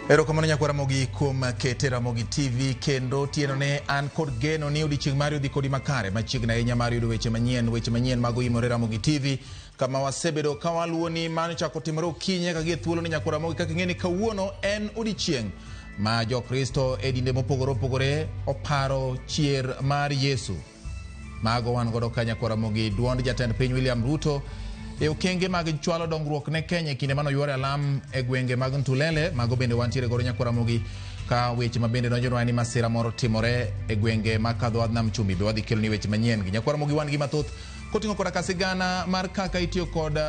Erokamano nyakwa Ramogi kuom kete Ramogi TV kendo otieno ne an kod geno ni odiochieng' mari odhi kodi makare machiegni ahinya mar yudo weche manyien mag oyimore Ramogi TV kama wasebedo ka waluwo ni mano chako timore okinyi nyaka gie thuolo ni nyakwa Ramogi kaka ing'e ni kawuono en odiochieng' ma Jokristo e dinde mopogore opogore oparo chier mar Yesu. Mago wan godo ka nyakwa Ramogi duond jatend piny William Ruto e okenge mag chwalo dongruok ne Kenya e kinde mane oyuore alam e gwenge mag Ntulele. Mago bende wantiere godo nyakwa Ramogi ka weche ma bende donjonwa ni masira moro timore e gwenge mag kadho wadh Nam Chumbi be wadhi kelo ni weche manyien gi nyakwa Ramogi wan gi mathoth koting'o koda ka sigana mar kaka itiyo kod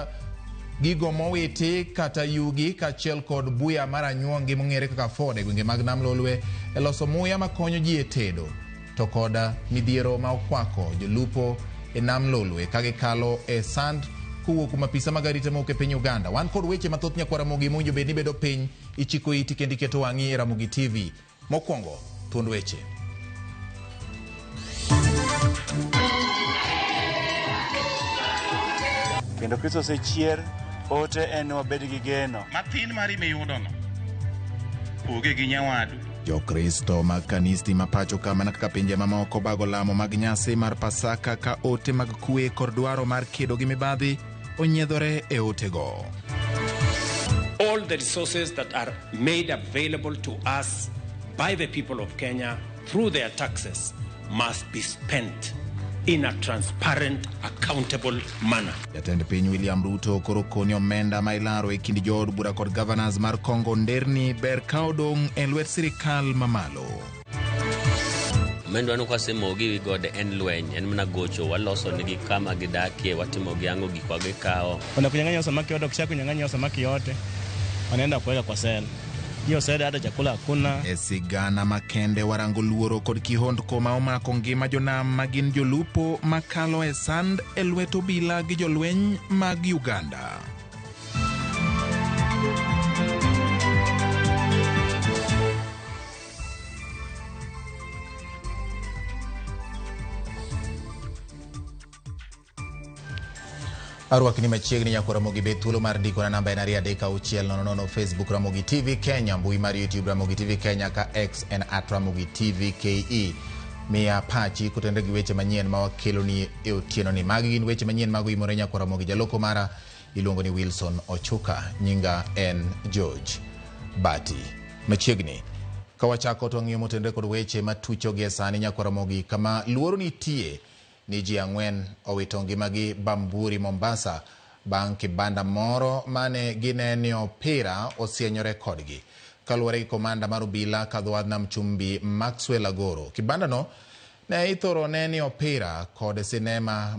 gigo mowiti kata yugi kaachiel kod buya mar anyuongi mong'ere kaka Ford e gwenge mag Nam Lolwe e loso muya makonyo ji e tedo to kod midhiero ma okwako jolupo e Nam Lolwe ka gikalo e sand kowuok kuom apisa mag arita mowuok e piny Uganda. Wan kod weche mathoth nyakwa Ramogi mowinjo bed ni bedo piny ichiko iti kendo iketo wang'i e Ramogi TV. Mokwongo, thuond weche. Kendo Kristo osechier, ote en ni wabed gi geno. Mathin mari miyudono, poge gi nyawadu. Jokristo mag kanisni ma pacho ka mana kaka pinje mamoko bago lamo mag nyasi mar Pasaka ka ote mag kwe kod dwaro mar kedo gi mibadhi onyiedhore e otego. All the resources that are made available to us by the people of Kenya through their taxes must be spent in a transparent, accountable manner. Jatend piny William Ruto koro koni omenda ma ilaro e kind jood bura kod governors mar Kongo nderni ber ka odong' e lwet sirikal mamalo. Omendwa no kwasemogi ewi gode en lweny, en mana gocho, waloso nigi kama gidakie, watimo gi ang'o gikwa gikawo. Wanakunyang'anya samaki yote, ukisha kunyang'anya samaki yote wanaenda kuweka kwa sel. Hiyo sel hata chakula hakuna. E sigana makende warango luoro kod kihondko ma omako ngima jonam ma gin jolupo makalo e sand e lwet obila gi jolweny mag Uganda. Arwakni machiegni nyako Ramogi be thuolo mar ndiko na namba en 23600 Facebook Ramogi TV Kenya, mbui mar YouTube Ramogi TV Kenya ka X en @Ramogi TV KE. Miya pachi kotenore gi weche manyien ma wakeloni e otieno ni. Magi gin weche manyien mag oyimore nyako Ramogi. Jaloko mara iluongo ni Wilson Ochuka, nyinga en George Bati. Machiegni ka wachako to wang'iyo motenore kod weche matucho gie sani nyako Ramogi kama luoro nitie ni ji ang'wen owito ngimagi Bamburi Mombasa bang' kibanda moro mane ginene opira osienyore kodgi. Kaluwore gi komanda mar obila kadho wadh Nam Chumbi Maxwell Agoro, kibanda no ne ithoro nene opira kod sinema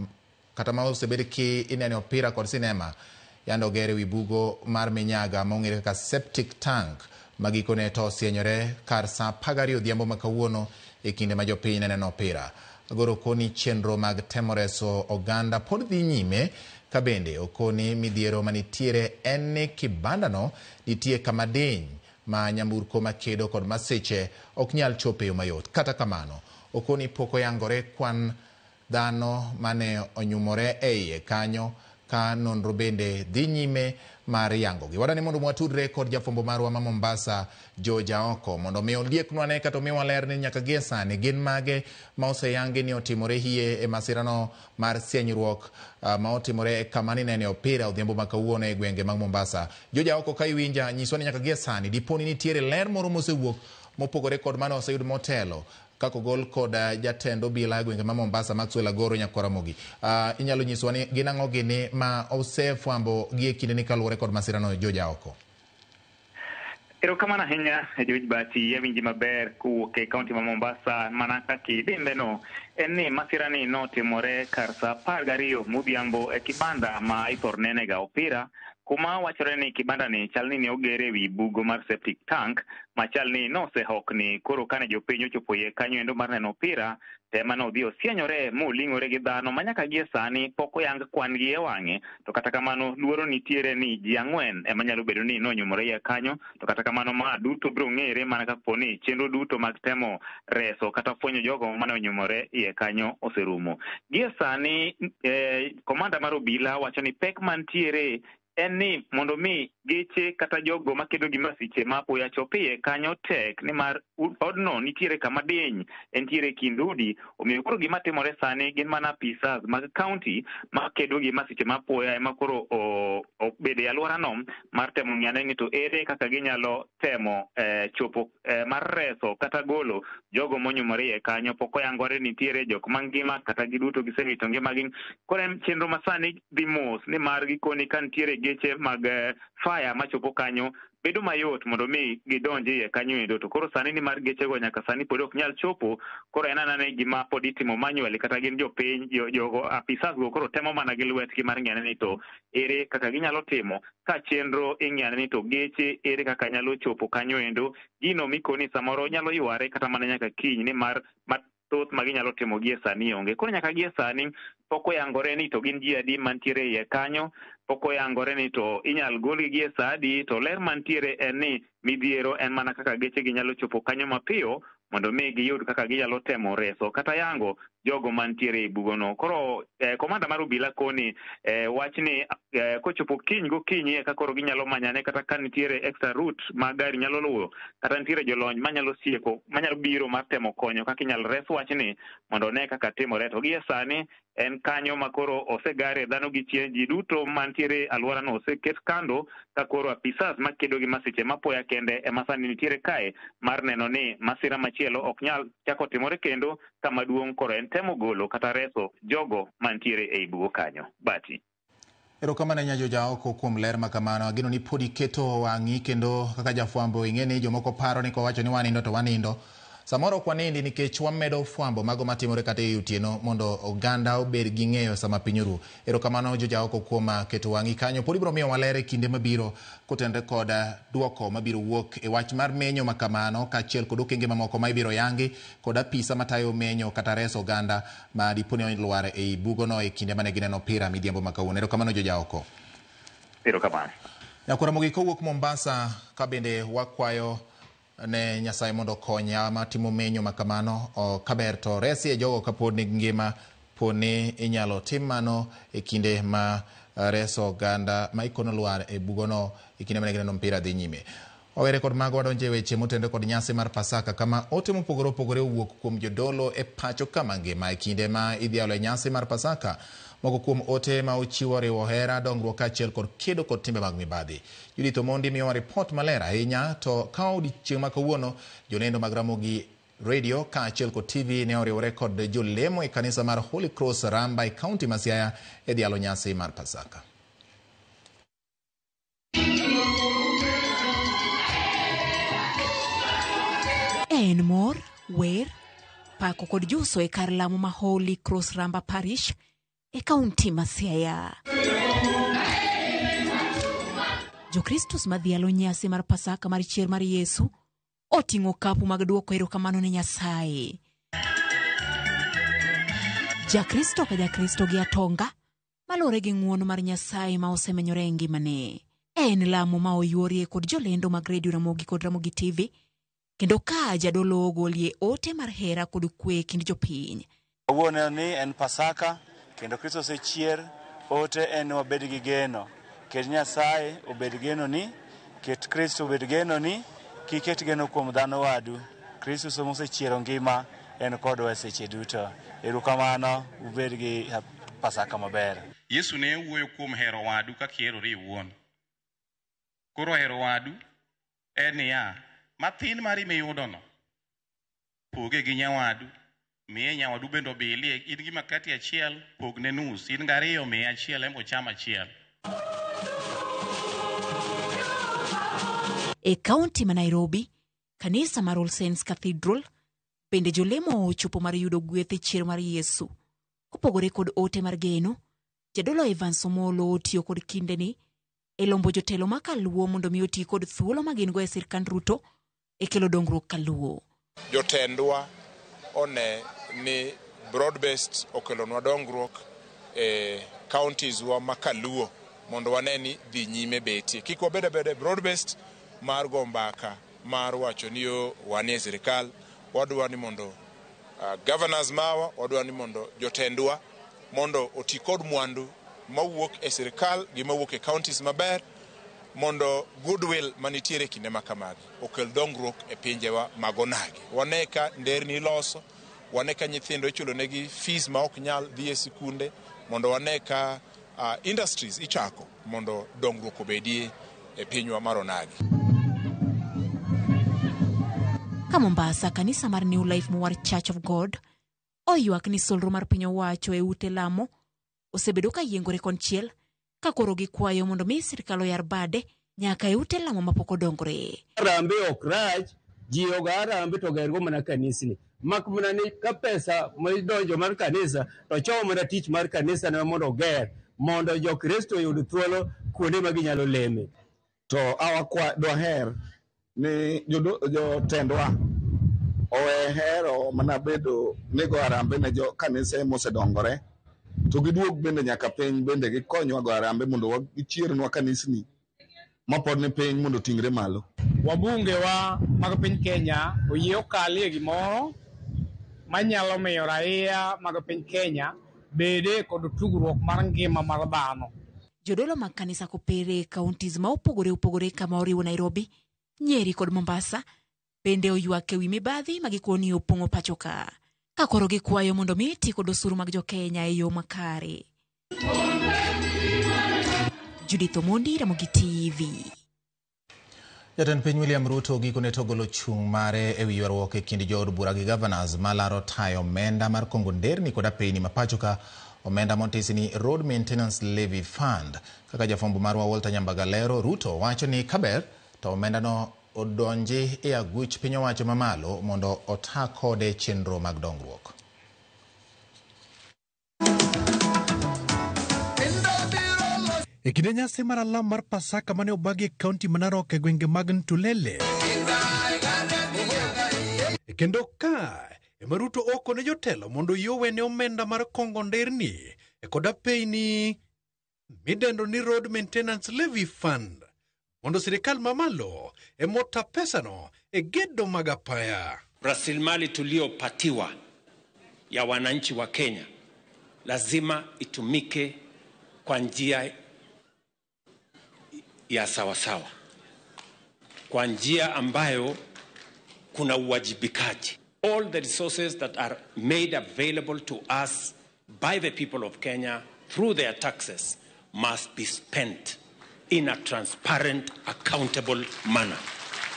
kata ma osebed ki inene opira kod sinema yande oger ewi bugo mar minyaga mong'ere kaka septic tank ma gikone to osienyore kar saa 12 odhiambo ma kawuono e kinde ma jopiny ne neno opira. Agoro okoni chenro mag temo reso oganda pod dhi nyime ka bende okoni midhiero manitiere en ni kibandano nitie kama diny ma nyamburko makedo kod masiche ok nyal chopo e yo mayot. Kata kamano, okoni pok oyangore kwan dhano mane onyumore e iye kanyo ka nonro bende dhi nyime mar yangogi. Wadwani mondo watudre kod jafwambo marwa ma Mombasa George Aoko mondo mi ondieknwa ne kata omiwa ler ni nyaka gie sani gin mage ma oseyangi ni otimore hie e masirano mar sienyruok ma otimore e kama ninene opira odhiambo ma kawuono e gwenge mag Mombasa. George Aoko, ka iwinja, nyiswa ni nyaka gie sani diponi nitiere ler moro mosewuok mopogore kod mane oseyud motelo kaka ogol kod jatend obila e gwenge ma Mombasa Maxwell Agoro nyakwar Ramogi. Inyalo nyiswa ni gin ang'o gini ma osefwambo gie kindeni kaluwore kod masirano George Aoko? Erokamano ahinya George Bati, awinji maber kowuok e kaunti ma Mombasa. Mana kaka idendeno en ni masirani notimore kar saa 12 modhiambo e kibanda ma ithor nenega opira, kuma wachore ni kibanda ni chal ni ne oger ewi bugo mar septic tank machal ni nosehokni. Koro kane jopiny ochopo iye kanyo endo mar neno opira, To ema nodhi osienyore moling'ore gi dhano ma nyaka gie sani pok oyang kwan gi e wang'e. To kata kamano luoro nitiere ni ji 4 ema nyalo bedo ni nonyumore iye kanyo. To kata kamano ma duto biro ng'ere mana kapo ni chenro duto mag temo reso kata fwenyo jogo mane onyumore iye kanyo oserumo. Gie sani komanda mar obila wacho ni pek mantiere en ni mondo mi geche kata jogo makedo gi masiche ma apoya chop iye kanyo tek, nimar odno nitiere kama diny, entiere kind udi. Omiyo koro gima timore sani gin mana apisas mag county makedo gi masiche ma apoya ema koro obedo e alworano mar temo ng'iyane ni to ere kaka ginyalo temo chopo mar reso kata golo jogo monyumore iye kanyo. Pok oyangore ni nitiere jok mangima kata giduto gisewito ngimagi. Koro en chenro masani dhi mos, nimar gikoni ka nitiere geche mag fire machopo kanyo bedo mayot mondo mi gidonj iye kanyo endo. To koro sani nimar gechego nyaka sani pod ok nyal chopo, koro en anena ni gima pod itimo manually kata gin jopiny jogo apisas go koro temo mana gi lwetgi mar ng'iyane ni to ere kaka ginyalo timo ka chenro ing'iyane ni to geche ere kaka nyalo chopo kanyo endo. Gino mikoni samoro nyalo yware kata mana nyaka kiny, nimar mathoth ma ginyalo timo gie sani onge. Koro nyaka gie sani pok oyangore ni to gin ji adi mantiere iye kanyo, pok oyangore ni to inyal golgi gie sa adi. To ler mantiere en ni midhiero en mana kaka geche gi nyalo chopo kanyo mapiyo mondo mi giyud kaka ginyalo temo reso kata yango jogo mantiere e bugono. Koro komanda mar obila koni wachni kochopo kiny gokinyi eka koro ginyalo manyane kata ka nitiere extra route ma gari nyalo luwo, kata nitiere jolony manyalo sieko manyalo biro mar temo konyo kaka inyalo res wachni mondo one kaka timore. To gie sani en kanyo ma koro osegare dhano gi chien, ji duto mantiere e alworano oseket kando, ka koro apisas makedo gi masiche mapoya kende ema sani nitiere kae mar neno ni masira machielo ok nyal chako timore kendo. Kama duong' koro en temo golo kata reso jogo mantiere ei bugo kanyo. Bati. Erokamano ahinya Jojaoko kuom ler ma kamano. Ageno ni pod iketo wang'i kendo kaka jafwambo ing'e ni jomoko paro ni kowacho ni wanindo to wanindo. Samoro ok wanindi nikech wamedo fwambo mago matimore kata ei otieno mondo oganda obed gi ng'eyo sama piny oru. Erokamano Jojaoko kuom keto wang'i kanyo. Pod ibiro miyo waler e kinde mabiro kotenore kod duoko mabiro wuok e wach mar menyo ma kamano kaachiel kod okenge mamoko ma ibiro yangi kod apisa matayo menyo kata reso oganda ma dipo ni olwar ei bugono e kinde mane gineno opira midhiambo ma kawuono. Erokamano Jojaoko. Erokamano. Nyakwara Mogik kowuok Mombasa ka bende wakwayo ne Nyasaye mondo okonya matimo menyo ma kamano kaber to resi e jogo kapod nigi ngima, po ni inyalo tim mano e kinde ma reso oganda ma ikono lwar e bugono e kinde mane gineno mpira dhi nyime. Wawere kod mago wadonjo e weche motenore kod nyasi mar Pasaka kama ote mopogore opogore owuok kuom jodolo e pacho kama ngima e kinde ma idhialo e nyasi mar Pasaka. Moko kuom ote ma ochiwo riwo hera, dongruok kaachiel kod kedo kod timbe mag mibadhi. Judith Omondi miyowa ripot maler ahinya to ka odiechieng' ma kawuono jolendo mag Ramogi Radio kaachiel kod TV ne oriwore kod jolemo e kanisa mar Holy Cross Ramba e kaunti ma Siaya e dhialo nyasi mar Pasaka. En mor, wer, pako kod juso e kar lamo ma Holy Cross Ramba Parish e kaunti ma Siaya. Jokristus madhialo nyasi mar Pasaka mar chier mar Yesu oting'o okapu mag duoko erokamano ne Nyasaye. Jakristo ka Jakristo gi atonga maluwore gi ng'uono mar Nyasaye ma osemenyore e ngimane. En lamo ma oyuorie kod jolendo mag redio Ramogi kod Ramogi TV kendo ka jadolo ogolie ote mar hera kod kwe e kind jopiny. Kawuono ni en Pasaka kendo Kristo osechier, ote en wabed gi geno. Ket Nyasaye obed genoni, ket Kristo obed genoni, kik ket geno kuom dhano wadu. Kristo mosechiero ngima en kodwa e seche duto. Erokamano, ubed gi Pasaka maber. Yesu ne wuoyo kuom hero wadu kaka iherori iwuon. Koro hero wadu en niya, mathin mari miyudono, poge gi nyawadu, miye nyawadu bende obilie. In gi makati achiel, pogne nus. In gi ariyo, miye achiel, en be ocham achiel. E kaunti ma Nairobi, kanisa mar All Saints Cathedral bende jolemo ochopo mar yudo gweth e chier mar Yesu. Kopogore kod ote mar geno, jadolo Evans Omolo otiyo kod kindeni e lombo jotelo ma kaluo mondo mi oti kod thuolo ma gin go e sirkand Ruto e kelo dongruok kaluo. Jotendwa one ni broad based okelonwa dongruok e counties wa makaluo mondo wane ni dhi nyime betie. Kik wabed abeda broad based mar go mbaka mar wacho ni yo wanie sirikal, wadwa ni mondo governors mawa, wadwa ni mondo jotendwa mondo oti kod mwandu mawuok e sirikal gi mawuok e counties maber mondo goodwill manitiere kinde ma kamagi okel dongruok e pinjewa mag onagi. Wane ka nderni iloso, wane ka nyithindo ichulo negi fees ma ok nyal dhi e sikunde, mondo wane ka industries ichako mondo dongruok obedie e pinywa mar onagi. Ka Mombasa, kanisa mar New Life Mowar Church of God oywak ni solro mar piny owacho e ute lamo osebedo ka yiengore konchiel ka koro gikwayo mondo mi sirkal oyar bade nyaka e ute lamo mapok odongore. Harambee ok rach, ji ogo harambee to gergo mana kanisni. Mak mana ni ka pesa midonjo mar kanisa to chomo mana tich mar kanisa ne mondo oger mondo jo-Kristo oyud thuolo kuonde ma ginyalo leme. To awakwa dwaher ni jotendwa owe hero mana bedo ni go harambee ne jo kanise mosedongore to giduog bende nyaka piny bende gikonywa go harambee mondo gichiernwa kanisni mapod ni piny mondo oting're malo. Wabunge wa mag piny Kenya oyie okalie gimoro manyalo miyo raia mag piny Kenya bede kod tugruok mar ngima mar dhano. Jodolo mag kanisa kopere e counties ma opogore opogore kama oriwo Nairobi, Nyeri kod Mombasa bende oywak ewi mibadhi ma gikoni opong'o pacho ka. Ka koro gikwayo mondo mi ti kod osuru mag jo-Kenya e yo makare. Judith Omondi, Ramogi TV. Jatend piny William Ruto gikone to ogolo chung' mare ewi ywaruok e kind jood bura gi governors malaro tayo omenda mar kongo nderni kod apeyni ma pacho ka, omenda montisi ni Road Maintenance Levy Fund. Kaka jafwambo marwa Walter Nyambaga lero, Ruto wacho ni kaber to omendano odonji e aguch piny owacho mamalo mondo ota kode chenro mag dongruok. E kinde nyasi mar alam mar Pasaka mane obagi e kaunti ma Narok e gwenge mag Ntulele. E kendo ka ema Ruto okone jotelo mondo oyie owene omenda mar kongo nderni e kod apeyni midendo ni Road Maintenance Levy Fund mondo sirikal mamalo emota pesano e gedo mag apaya. Rasilimali tuliyopatiwa ya wananchi wa Kenya lazima itumike kwa njia ya sawasawa, kwa njia ambayo kuna uwajibikaji. All the resources that are made available to us by the people of Kenya through their taxes must be spent in a transparent, accountable manner.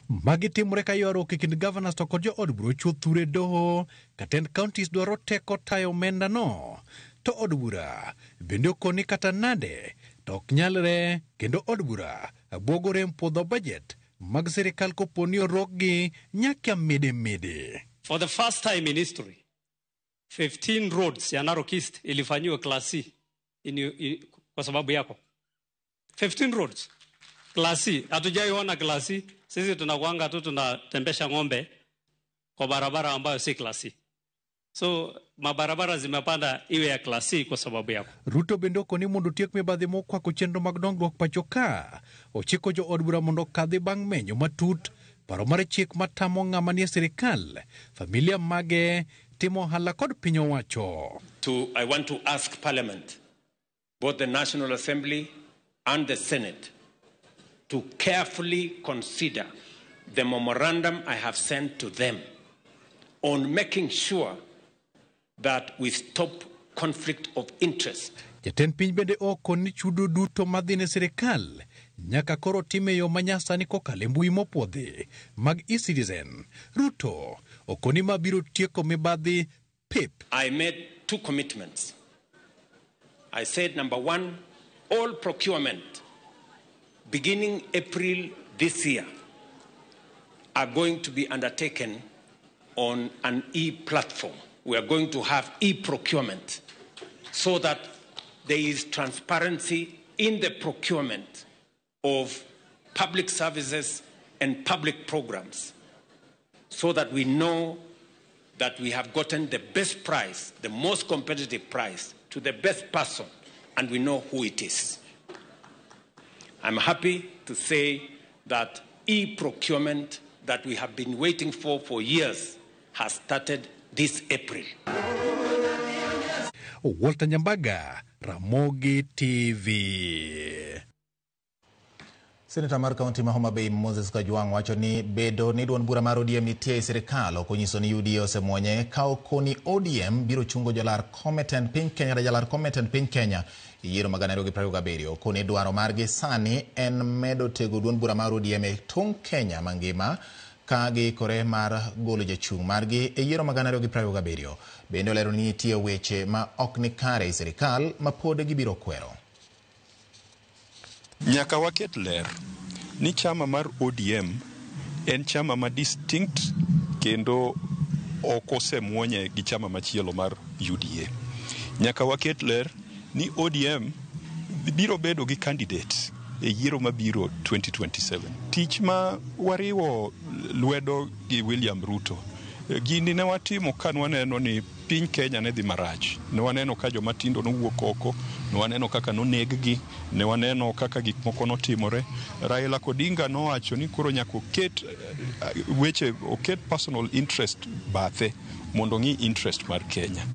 Magi timore ka ywaruok e kind governors to kod jood bura ochuo thure doho ka tend counties dwaro teko tayo omenda no. To od bura bende okoni kata nade to ok nyalre kendo od bura buogo rem puodho budget mag sirikal kopo ni orokgi nyaka mide mide. For the first time in history, 15 roads ya Narok East ilifanyiwa class C kwa sababu yako. 15 roads class C. Hatujaiona class C. Sisi tunakuanga tu tunatembesha ng'ombe kwa barabara ambayo si class C. So mabarabara zimepanda iwe ya class C kwa sababu yako. Ruto bende okoni mondo otiek mibadhi mokwako chenro mag dongruok pacho ka. Ochiko jo od bura mondo okadhi bang' menyo matut paro mar chik matamo ng'ama nie sirikal, familia mage timo ohala kod piny owacho. I want to ask Parliament, both the National Assembly and the Senate, to carefully consider the memorandum I have sent to them on making sure that we stop conflict of interest. Jatend piny bende okoni ni chudo duto madhi ne sirikal nyaka koro tim e yo manyasani kokalo e mbui mopuodhi mag eCitizen. Ruto okoni ma biro tieko mibadhi pep. I made two commitments. I said, number one, all procurement beginning April this year are going to be undertaken on an e-platform. We are going to have e-procurement so that there is transparency in the procurement of public services and public programs, so that we know that we have gotten the best price, the most competitive price, to the best person, and we know who it is. I'm happy to say that e-procurement that we have been waiting for years has started this April. Walter Nyambaga, Ramogi TV. Seneta mar kaunti ma Homa Bay Moses Kajwang' wacho ni bedo ni duond bura mar ODM nitie e sirikal ok onyiso ni UDA osemuonye ka okoni ODM biro chungo jolar kom e tend piny Kenya kata jalar kom e tend piny Kenya e yiero mag 2027. Okoni dwaro margi sani en medo tego duond bura mar ODM e tong' Kenya mangima ka giikore mar golo jachung' margi e yiero mag 2027. Bende olero ni nitie weche ma ok ni kare e sirikal ma pod gibiro kwero. Nyaka waket ler ni chama mar ODM en chama ma distinct kendo ok osemuonye gi chama machielo mar UDA. Nyaka waket ler ni ODM biro bedo gi candidate e yiero mabiro 2027. Tich ma wariwo lwedo gi William Ruto, gini ne watimo ka nwaneno ni piny Kenya ne dhi marach. Ne waneno ka joma tindo nowuok oko, ne waneno kaka noneg-gi, ne waneno kaka gik moko notimore. Raila Odinga nowacho ni koro nyaka oket weche, oket personal interest bathe mondo ong'i interest mar Kenya.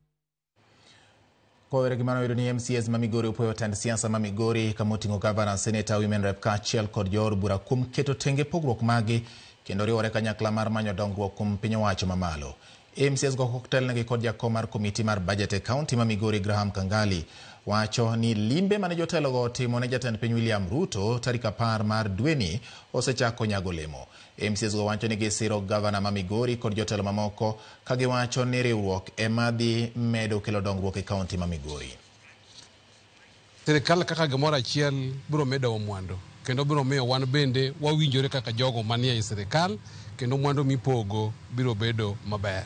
Kowere gi mano, yudo ni MCAs ma Migori opuoyo tend siasa ma Migori kama oting'o gavana, seneta, women rep kaachiel kod jood bura kuom keto tenge pogruok maggi kendo riwore kanyakla mar manyo dongruok kuom piny owacho mamalo. MCAs go kotelnegi kod jakom mar komiti mar budget e kaunti ma Migori Graham Kangali wacho ni limbe mane jotelogo otimo ne jatend piny William Ruto tarik 10 mar dweni osechako nyago olemo. MCAs go wacho ni gisiro gavana ma Migori kod jotelo mamoko ka giwacho ni riwruok ema dhi medo kelo dongruok e kaunti ma Migori. Sirikal kaka gimoro achiel biro medowa mwandu kendo biro miyo wan bende wawinjore kaka jogo manie ei sirikal kendo mwandu mipogo biro bedo maber.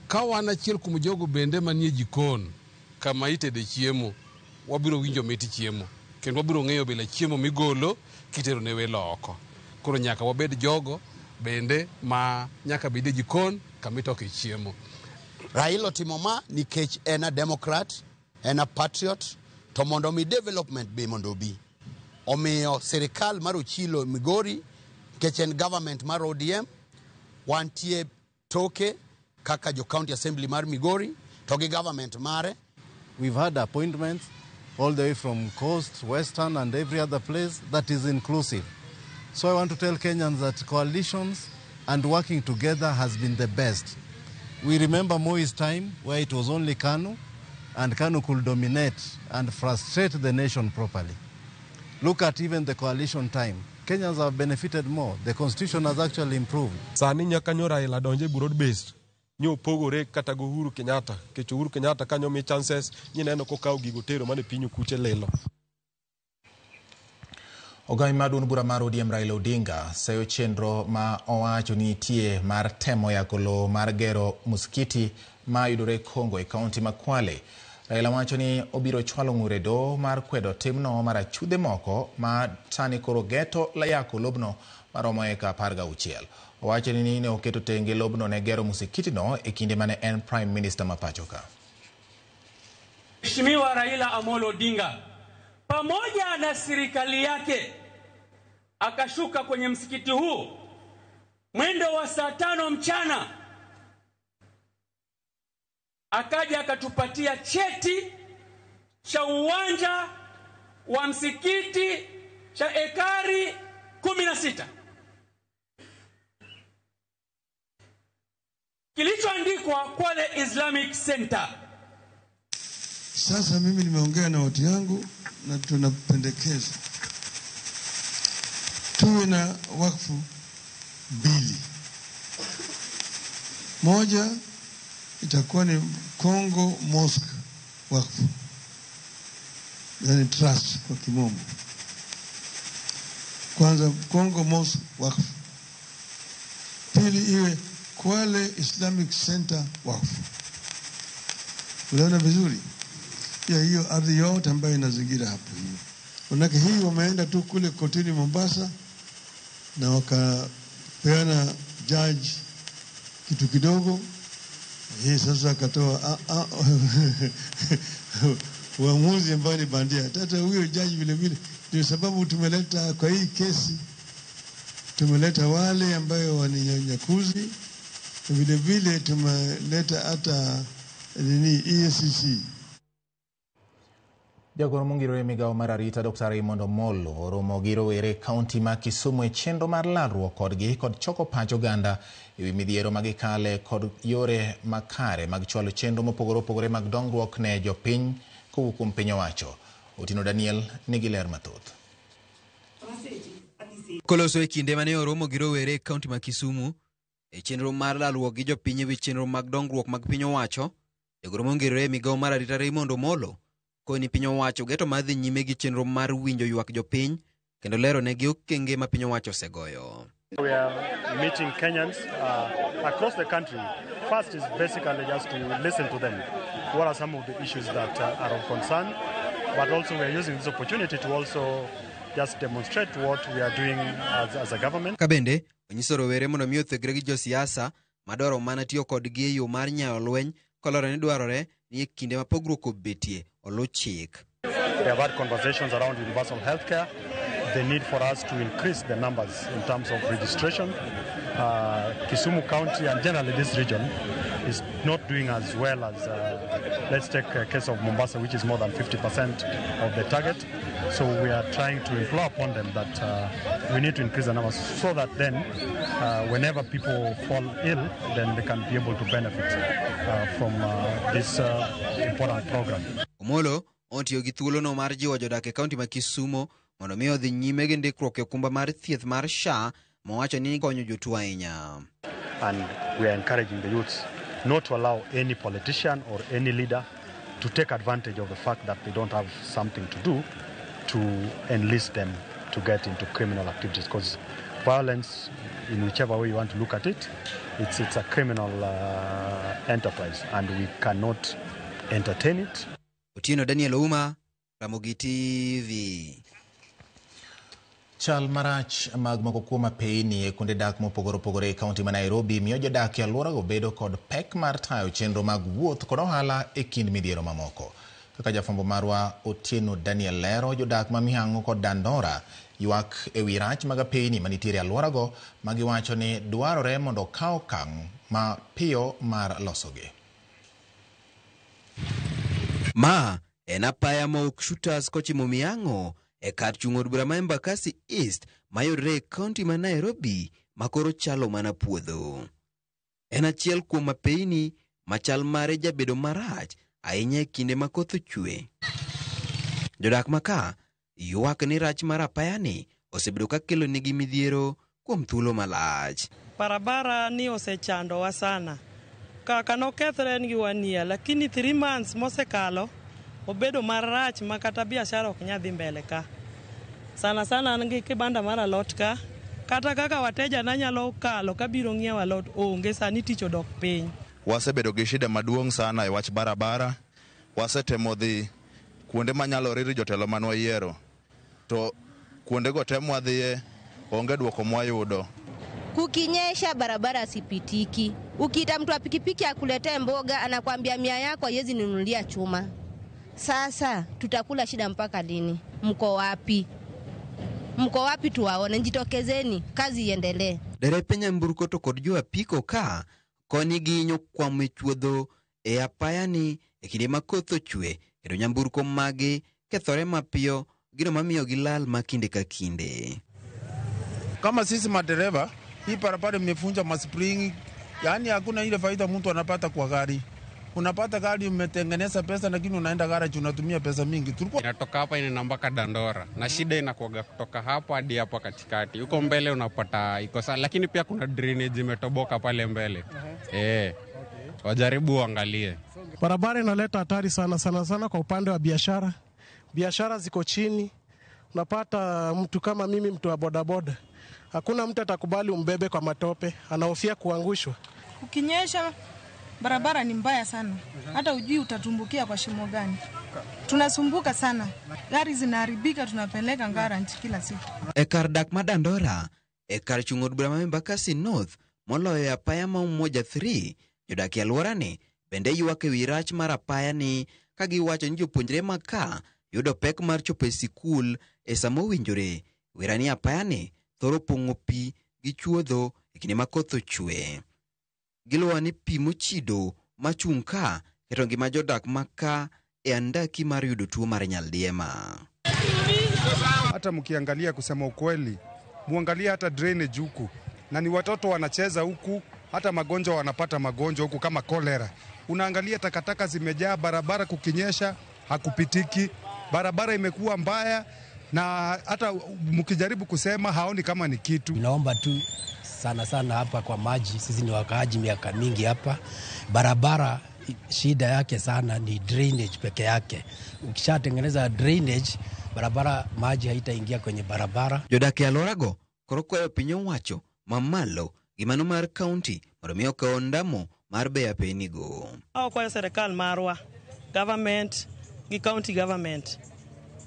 Ka wan achiel kuom jogo bende manie jikon kama itede chiemo, wabiro winjo mit chiemo kendo wabiro ng'eyo bila chiemo migolo kitero ne welo oko. Koro nyaka wabed jogo bende ma nyaka bed e jikon kama itoke chiemo. Raila otimo ma nikech en a Democrat, en a patriot, to mondo mi development be mondo obi. Omiyo sirikal mar Ochilo Migori, nikech en government mar ODM, wantie toke kaka jo county assembly mar Migori to gi government mare. We've had appointments all the way from coast, western, and every other place that is inclusive. So I want to tell Kenyans that coalitions and working together has been the best. We remember Moi's time where it was only KANU, and KANU could dominate and frustrate the nation properly. Look at even the coalition time. Kenyans have benefited more. The constitution has actually improved. Sani nyaka nyo Raila donje broad based nyo pogore kata go Uhuru Kenyatta, kech Uhuru Kenyatta kanyo mi chances nyineno kokawo gigo tero mane piny okuche lilo. Ogai mar duond bura mar ODM Raila Odinga seyo chenro ma owacho ni nitie mar temo yako lowo mar gero muskiti ma yudore Kongo e kaunti ma Kwale. Raila wacho ni obiro chwalo ng'ur e doho mar kwedo timno mar achudhe moko ma sani koro geto yako lobno maromo eka 16. Owacho ni ne oketo tenge lobno ne gero musikitino e kinde mane en Prime Minister ma pacho ka. Mheshimiwa Raila Amolo Odinga pamoja na serikali yake akashuka kwenye msikiti huu mwendo wa saa 5 mchana, akaja akatupatia cheti cha uwanja wa msikiti cha ekari 16 kilichoandikwa Kwale Islamic Center. Sasa mimi nimeongea na watu yangu na tunapendekeza tuwe na wakfu mbili. Moja itakuwa ni Kongo Mosque wakfu, yani trust kwa kimombo. Kwanza Kongo Mosque wakfu, pili iwe Kwale Islamic Center wakfu. Unaona vizuri? Ya hiyo ardhi yote ambayo inazingira hapo hiyo. Manake hii wameenda tu kule kotini Mombasa na wakapeana judge kitu kidogo. Hii sasa akatoa uamuzi ambayo ni bandia. Hata huyo jaji vile vile, ndio sababu tumeleta kwa hii kesi, tumeleta wale ambayo ni nyakuzi, vile vile tumeleta hata nini EACC. Jagoro mongirore migawo mar arita Dr. Raymond Omolo oromo gi rowere e kaunti ma Kisumu e chenro mar lalruok kodgi kod choko pach oganda ewi midhiero ma gikale kod yore makare mag chwalo chenro mopogore opogore mag dongruok ne jopiny kowuok kuom piny owacho. Otieno Daniel nigi ler mathoth. Koloso e kinde mane oromo gi rowere e kaunti ma Kisumu e chenro mar lalruok gi jopiny ewi chenro mag dongruok mag piny owacho, jagoro mongirore e migawo mar arita Raymond Omolo koni piny owacho geto mar dhi nyime gi chenro mar winjo ywak jopiny kendo lero negi okenge ma piny owacho osegoyo. We are meeting Kenyans across the country. First is basically just to listen to them. What are some of the issues that are of concern? But also we are using this opportunity to also just demonstrate what we are doing as a government. Kabende, onyiso rowere mondo mi othegre gi josiasa madwaro mana tiyo kodgi e yo mar nyayo lweny kolore ni dwarore ni e kinde ma pogruok obetie oluw chik. We have had conversations around universal healthcare, the need for us to increase the numbers in terms of registration. Kisumu County and generally this region is not doing as well as, let's take a case of Mombasa, which is more than 50% of the target. So we are trying to implore upon them that we need to increase the numbers so that then whenever people fall ill, then they can be able to benefit from this important program. Omolo otiyo gi thuolono mar jiwo jodak e kaunti ma Kisumu mondo mi odhi nyime gi ndikruok e okumba mar thieth mar SHA mowacho ni konyo jotuo ahinya. And we are encouraging the youths not to allow any politician or any leader to take advantage of the fact that they don't have something to do to enlist them to get into criminal activities, because violence, in whichever way you want to look at it, it's a criminal enterprise and we cannot entertain it. Otieno Daniel Ouma, Ramogi TV. Chal marach mag moko kuom apeyni e kuonde dak mopogore opogore e kaunti ma Nairobi miyo jodak e alworago bedo kod pek mar tayo chenro mag wuoth kod ohala e kind midhiero mamoko. Kaka jafwambo marwa Otieno Daniel lero, jodak ma Mihango kod Dandora ywak ewi rach mag apeyni manitiere e alworago ma giwacho ni dwarore mondo okaw okang' mapiyo mar losogi. Ma en apaya ma ok shooters kochimo Mihango e kar chung' od bura ma Embakasi East mayudore e kaunti ma Nairobi makoro chalo mana puodho. En achiel kuom apeyni machal mare jabedo marach ahinya e kinde ma koth ochwe. Jodak maka ywak ni rach mar apayani osebedo ka kelo negi midhiero kuom thuolo malach. Barabara ni osechandowa sana. Kaka nokethre en gi 1 year, lakini 3 months mosekalo obedo marach ma kata biashara ok nyal dhi mbele ka. Sana sana an gi kibanda mar alot ka, kata kaka wateja na nyalo kalo kabiro ng'iewo alot onge, sani tich odok piny. Wasebedo gi shida maduong' sana e wach barabara. Wasetemo dhi kuonde manyalore ir jotelo manwayiero, to kuondego te mwadhiye onge duoko mwayudo. Kukinyesha barabara sipitiki. Ukiita mtu wa pikipiki akuletee mboga, anakwambia 100 yako haiwezi ninunulia chuma. Sasa tutakula shida mpaka lini? Mko wapi? Mko wapi tuwaone? Jitokezeni, kazi iendelee. Derepe nyamburko to kod jo apiko ka koni gihinyo kwamo e chuodho e apayani e kinde ma koth ochwe kendo nyamburko magi kethore mapiyo, gino mamiyo gilal ma kinde ka kinde. Kama sisi madereva, hii barabara imevunja maspring, yaani hakuna ile faida mtu anapata kwa gari. Unapata gari umetengeneza pesa, lakini unaenda garage unatumia pesa mingi. Tulikuwa inatoka hapa inaenda mpaka Dandora na shida inakuwaga kutoka hapa hadi hapa katikati. Huko mbele unapata iko sawa, lakini pia kuna drainage imetoboka pale mbele. Wajaribu waangalie. Barabara inaleta hatari sana sana sana kwa upande wa biashara. Biashara ziko chini. Unapata mtu kama mimi, mtu wa bodaboda, hakuna mtu atakubali umbebe kwa matope, anahofia kuangushwa. Kukinyesha barabara ni mbaya sana, hata ujui utatumbukia kwa shimo gani. Tunasumbuka sana, gari zinaharibika, tunapeleka garage kila siku. E kar dak ma Dandora, e kar chung' od bura ma Embakasi North, moloyo e apaya ma Umoja 3. Jodak e alworani bende ywak e wi rach mar apaya ni ka giwacho ni jopuonjre ma ka yudo pek mar chopo e sikul e sama owinjore. Wera ni apaya ni thoro pong'o pi gi chuodho e kinde ma koth ochwe. Giluwo ni pi mochido machung' ka keto ngima jodak ma ka e andaki mar yudo tuo mar nyaldiema. Hata mkiangalia, kusema ukweli, muangalie hata drainage huku, na ni watoto wanacheza huku, hata magonjwa wanapata magonjwa huku kama kolera. Unaangalia takataka zimejaa barabara, kukinyesha hakupitiki, barabara imekuwa mbaya, na hata mkijaribu kusema haoni kama ni kitu. Tunaomba tu sana sana hapa kwa maji, sisi ni wakaaji miaka mingi hapa. Barabara shida yake sana ni drainage peke yake. Ukishatengeneza drainage barabara, maji haitaingia kwenye barabara. Jodak e alworago koro kwayo piny owacho mamalo gi mano mar kaunti mondo mi okaw ondamo mar beyo apenigo. Wakwayo serikal marwa, government gi county government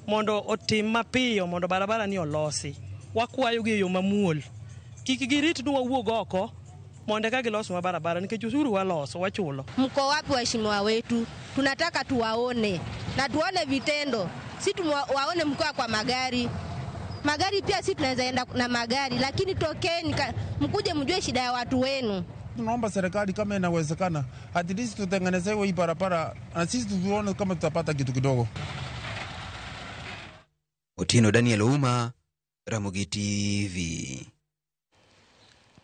mondo otim mapiyo mondo barabara ni olosi. Wakwayo gi e yo mamuol. Kik girit ni wawuog oko mondo eka gilosnwa barabara nikech osuru waloso wachulo. Mko wapi waheshimiwa wetu? Tunataka tuwaone na tuone vitendo, si tuwaone mkiwa kwa magari. Magari pia si tunaweza enda na magari, lakini tokeni mkuje mjue shida ya watu wenu. Tunaomba serikali kama inawezekana, at least tutengenezewe hii barabara na sisi tuone kama tutapata kitu kidogo. Otieno Daniel Ouma, Ramogi TV.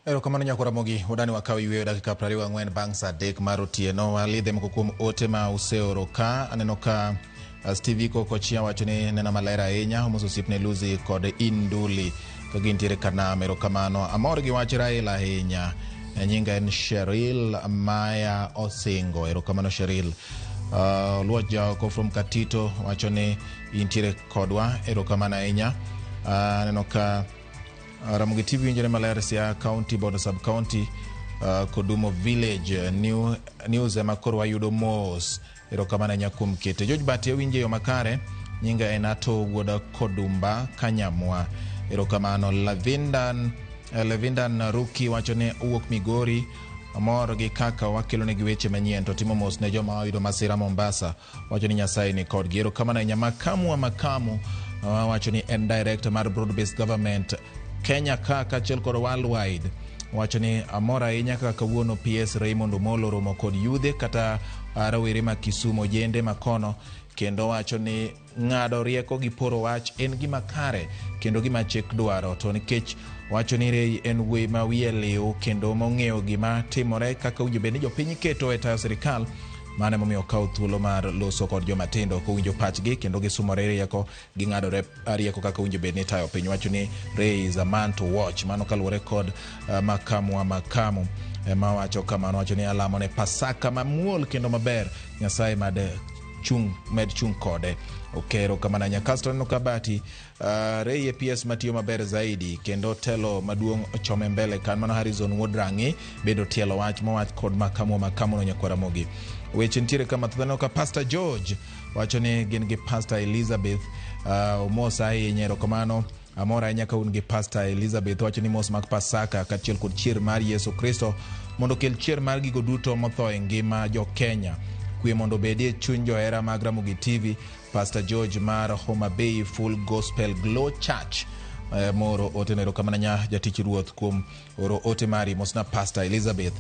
Erokamano nyako Ramogi, udani wakaw yweyo dakika 24 bang' saa 3 mar otieno. Walidhe moko kuom ote ma useoro ka. Aneno ka Steve Kokochia wacho ni neno maler ahinya, omoso osiepne Lucy kod Induli ka gintiere Kanam. Erokamano. Amor gi wach Raila ahinya. Nyinga en Sheril Maya Osingo. Erokamano Sheril. Oluoch Jaoko from Katito wacho ni intiere kodwa. Erokamano ahinya. Aneno ka Ramogi TV winjore maler Siaya County, Bondo Sub County, Kodumo Village, News ema koro wayudo mos. Erokamano ahinya kuom kete. George Bati awinjo e yo makare. Nyinga en Ato wuod Kodumba Kanyamwa. Erokamano. Levindan Ruki wacho ni owuok Migori. Amor gi kaka wakelonegi weche manyien to timo mos ne joma oyudo masira Mombasa. Wacho ni Nyasaye ni kodgi. Erokamano ahinya. Makamu wa Makamu wacho ni en director mar Broad Based Government Kenya ka kaachiel kod Worldwide. Wacho ni amor ahinya kaka kawuono PS Raymond Omolo romo kod yudhe kata rawere ma Kisumu ojende makono, kendo wacho ni ng'ado rieko gi poro wach en gima kare kendo gima chik dwaro, to nikech wacho ni Ray en wuoyi ma wiye liw kendo mong'eyo gima timore kaka owinjo bed ni jopiny keto e tayo sirikal. Mano emomiyo okawo thuolo mar loso kod joma tindo kowinjo pachgi kendo gisumore rieko ging'ado rieko kaka owinjo bed ni tayo piny. Wacho ni Ray is a man to watch. Mano kaluwore kod makamu wa makamu ema wacho kamano. Wacho ni alamo ne Pasaka mamuol kendo maber, Nyasaye mad chung med chung kode. Okero kamano ahinya. Kasto aneno ka Bati Ray e PS matiyo maber zaidi kendo telo maduong' ochome mbele kan. Mano Harrison Wuod Rang'i bende otielo wach mowach kod makamu wa makamu no nyakwar Ramogi. Weche nitiere kama thoth. Aneno ka Pastor George wacho ni gin gi Pastor Elizabeth. Omosa ahinya, erokamano. Amor ahinya ka un gi Pastor Elizabeth. Wacho ni mos mag Pasaka kaachiel kod chier mar Yesu Kristo mondo okel chier mar gigo duto motho e ngima jo Kenya. Kwe mondo obedie chuny johera mag Ramogi TV. Pastor George mar Homa Bay Full Gospel Glow Church moro ote. Erokamano nya jatich ruoth kuom oro ote mari. Mosna Pastor Elizabeth.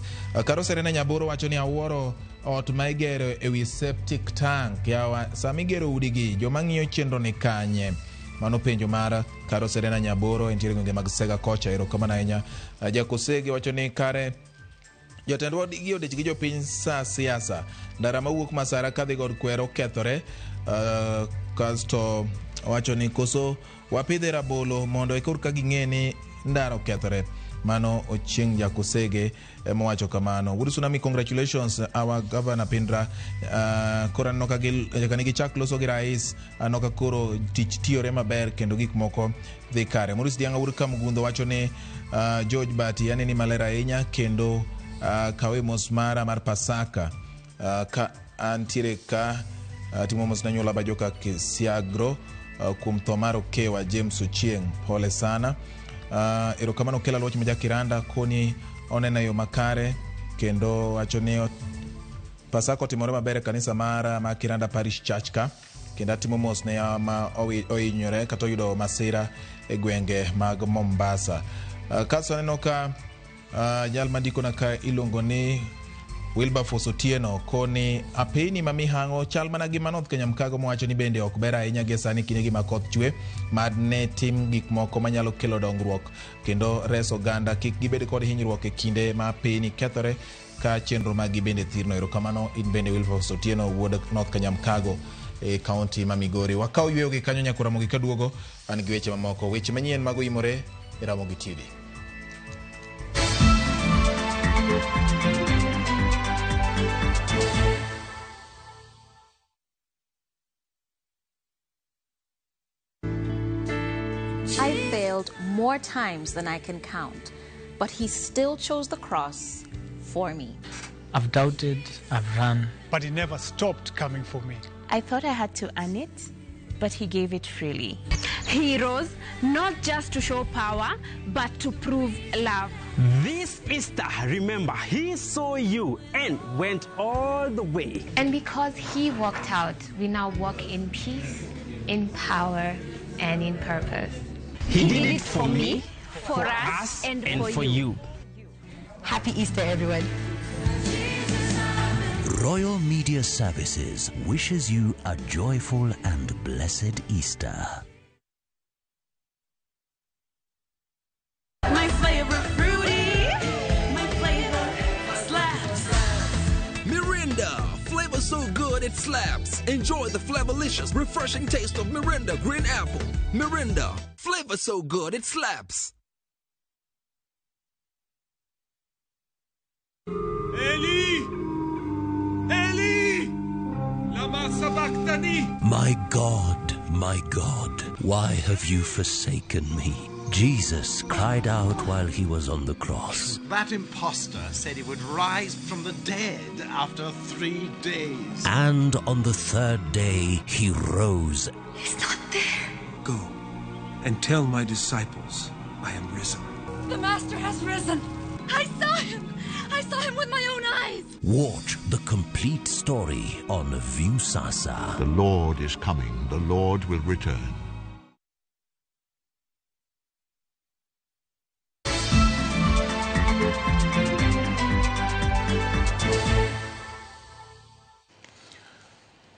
Karo Serena Nyaboro wacho ni awuoro ot ma igero ewi septic tank. Yawa, sama igero udigi joma ng'iyo chenro ni kanye? Mano penjo mar Karo Serena Nyaboro, entiere gwenge mag Sega kocha. Erokamano ahinya. Jakosege wacho ni kare jotendwa gi odich gi jopiny sa siasa. Ndara mawuok Masara kadhi god Kwero okethore. Kasto wacho ni koso wapidhe rabolo mondo ekor ka ging'e ni ndara okethore. Mano Ochieng' Jakosege mowacho kamano. Wuod Tsunami, congratulations our governor Pindra. Koro aneno ka nyaka ne gichak loso gi rais, aneno ka koro tich tiyore maber kendo gik moko dhi kare. Maurice Dianga wuod Kamgundho wacho ni George Bati aneni maler ahinya kendo kawe mos mara mar Pasaka ka antiere ka timo mos ne anyuola ba joka Kisiagro kuom tho mar Okewa James Ochieng', pole sana. Erokamano Kela Luoch ma Jakiranda koni oneno yo makare kendo wacho ni Pasaka otimore maber e kanisa mara ma Kiranda Parish Church ka kendo atimo mos ne ma ohinyore kata oyudo masira e gwenge mag Mombasa. Kasto aneno ka jal mandikona ka iluongo ni Wilberforce Otieno koni apeni ma mihango chal mana gi North Kenya Mkago mowacho ni bende ok ber ahinya gi sani kinde gi ma koth chwe mad ne tim gik moko manyalo kelo dongruok kendo reso oganda kik gibed kod hinyruok e kinde ma apeni kethore ka chenro mag gi bende thirno. Erokamano in bende Wilberforce Otieno wuod North Kenya Mkago e kaunti ma Migori. Wakaw yweyo gi kanyo nyaka Ramogi kaduogo an gi weche mamoko, weche manyien mago imore e Ramogi TV. I failed more times than I can count, but he still chose the cross for me. I've doubted, I've run. But he never stopped coming for me. I thought I had to earn it, but he gave it freely. He rose not just to show power, but to prove love. This Easter, remember, he saw you and went all the way. And because he walked out, we now walk in peace, in power, and in purpose. He did it for me, for us, and for you. Happy Easter, everyone. Royal Media Services wishes you a joyful and blessed Easter. My flavor fruity, my flavor slaps. Mirinda, flavor so good it slaps. Enjoy the flavorlicious, refreshing taste of Mirinda Green Apple. Mirinda, flavor so good it slaps. Eli! Eli! Lama sabachthani! My God, my God, why have you forsaken me? Jesus cried out while he was on the cross. That impostor said he would rise from the dead after 3 days. And on the third day he rose. He's not there. Go and tell my disciples I am risen. The Master has risen. I saw him. I saw him with my own eyes. Watch the complete story on Viusasa. The Lord is coming. The Lord will return.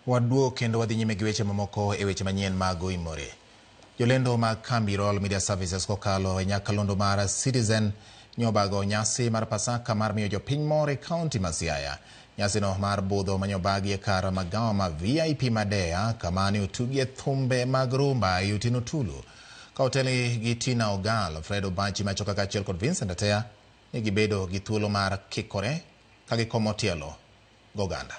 Waduo kendo wadhi nyime gi weche mamoko e weche manyien mag Oimore. Jolendo mag kambi Royal Media Services kokalo e nyakalondo mar Citizen nyobago nyasi mar Pasaka mar miyo jopiny mor e kaunti ma Siaya. Nyasino mar budho manyobagi e kar magawa ma VIP Madea kama ne otugie thumbe mag rumba e Otieno Tulu. Ka oteli gi Tina Ogal, Fred Obachi Machoka kaachiel kod Vincent Atea ne gibedo gi thuolo mar kikore ka gikomo tielo goganda.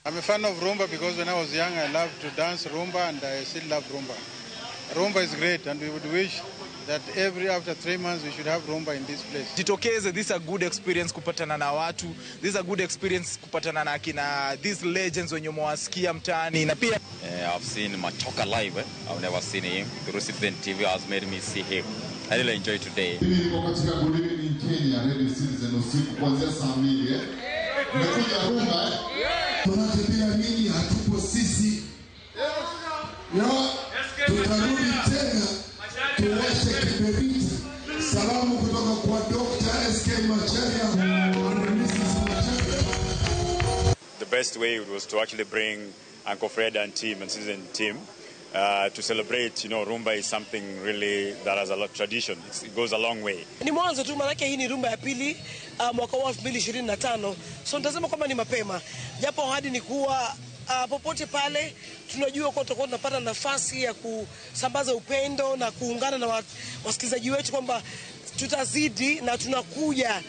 I'm a fan of rumba because when I was young I loved to dance rumba and I still love rumba. Rumba is great and we would wish that every after 3 months we should have rumba in this place. Jitokeze, this is a good experience kupatana na watu. This is a good experience kupatana na akina these legends wenye umewasikia mtaani na pia I've seen Machoka live. I've never seen him. Through Citizen TV has made me see him. I really enjoy today. Mimi niko katika Good Evening Kenya Radio Citizen usiku kuanzia saa 2. Nimekuja rumba. Manake bila ninyi hatupo sisi. Tutarudi tena tuwashe kiberiti. Salamu kutoka kwa Dr. SK Macharia and Mrs. Macharia. The best way was to actually bring Uncle Fred and team and Citizen team to celebrate. You know, rumba is something really that has a lot of tradition. It goes a long way. Ni mwanzo tu, manake hii ni rumba ya pili mwaka wa 2025. So nitasema kwamba ni mapema. Japo ahadi ni kuwa popote pale tunajua kwa tutakuwa tunapata nafasi ya kusambaza upendo na kuungana na wasikilizaji wetu kwamba tutazidi na tunakuja.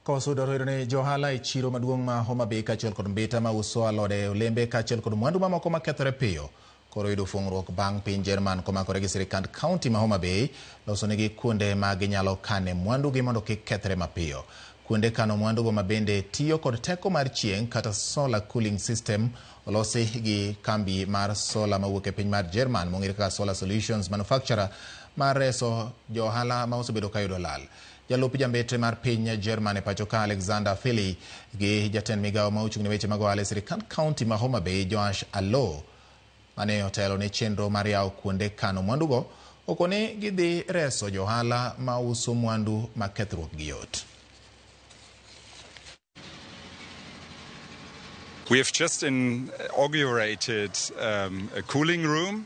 Kawasudore ne johala e chiro maduong' ma Homa Bay kaachiel kod Mbita mauso alode, olembe kaachiel kod mwandu mamoko makethore piyo koro yudo fuong'ruok bang' piny Jerman komakore gi sirikand kaunti ma Homa Bay losonegi kuonde ma ginyalo kane mwandugi mondo kik kethre mapiyo. Kuonde kano mwandugo ma bende tiyo kod teko mar chieng' kata solar cooling system olosi gi kambi mar solar mawuok e piny mar Jerman mong'ere kaka Solar Solutions Manufacturer mar reso johala ma osebedo ka yudo lal. Jalup jambetre mar piny Jerman e pacho ka Alexander Philly gi jatend migawo ma ochung' ne weche mag ohala e sirikand kaunti ma Homa Bay Joash Allo mane otelo ne chenro mar yawo kuonde kano mwandugo okoni gidhi reso johala ma uso mwandu ma kethruok gi yot. We have just inaugurated a cooling room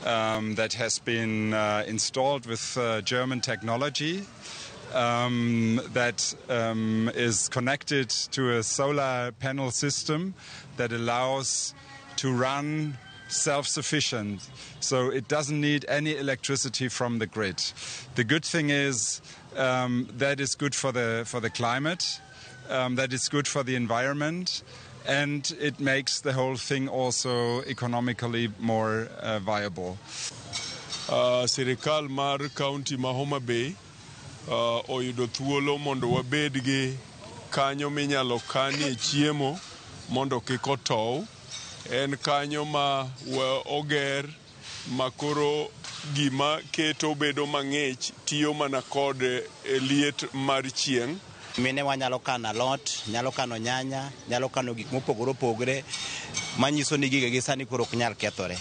that has been installed with German technology that is connected to a solar panel system that allows to run self-sufficient, so it doesn't need any electricity from the grid. The good thing is that is good for the climate, that is good for the environment, and it makes the whole thing also economically more viable. Sirikal mar county ma Homa Bay oyudo thuolo mondo wabed gi kanyo minyalo kanie chiemo mondo kik otow. En kanyo ma oger ma koro gima keto bedo mang'ich tiyo mana kod liet mar chieng'. Mine wanyalo kano alot, nyalo kano nyanya, nyalo kano gik mopogore opogore manyiso ni gigegi sani koro ok nyal kethore.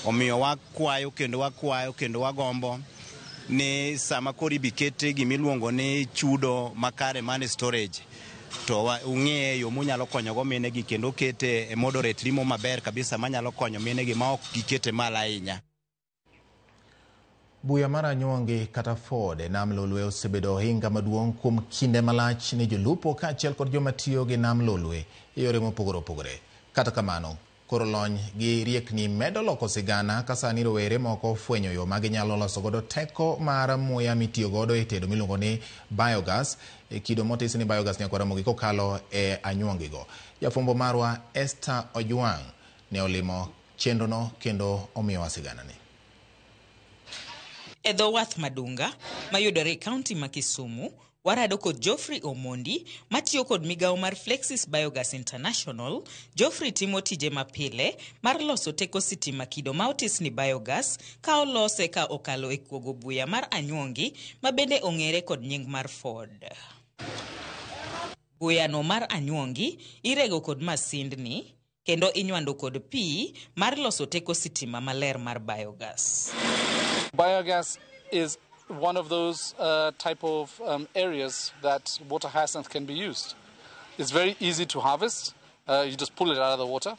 Omiyo wakwayo kendo wakwayo kendo wagombo ni sama koro ibikete gimiluongo ni chudo makare money storage to ung'e yo munyalo konyogo minegi kendo kete e moderate limo maber kabisa manyalo konyo minegi ma ok gikete malo ahinya. Buya mar anyuongi kata Ford e nam Lolwe osebedo ohinga maduong' kuom kinde malach ne jolupo kaachiel kod joma tiyo gi nam Lolwe e yore mopogore opogore. Kata kamano, koro lony gi riekni medo loko sigana ka sani rowere moko ofwenyo yo ma ginyalo loso godo teko mar muya mitiyo godo e tedo miluongo ni biogas e kido motis ni biogas nyakwara Ramogi kokalo e anyuongigo. Jafwambo marwa Esther Ojwang' ne olimo chenrono kendo omiyowa siganani. E dho wath Madunga mayudore e kaunti ma Kisumu, warado kod Geoffrey Omondi matiyo kod migawo mar Flexis Biogas International. Geoffrey timo tije mapile mar loso teko sitima kido ma otis ni biogas ka olose ka okalo e kuogo buya mar anyuongi ma bende ong'ere kod nying mar Ford. Buyano mar anyuongi irego kod masindni kendo inywando kod pi mar loso teko sitima maler mar biogas. Biogas is one of those type of areas that water hyacinth can be used. It's very easy to harvest. You just pull it out of the water.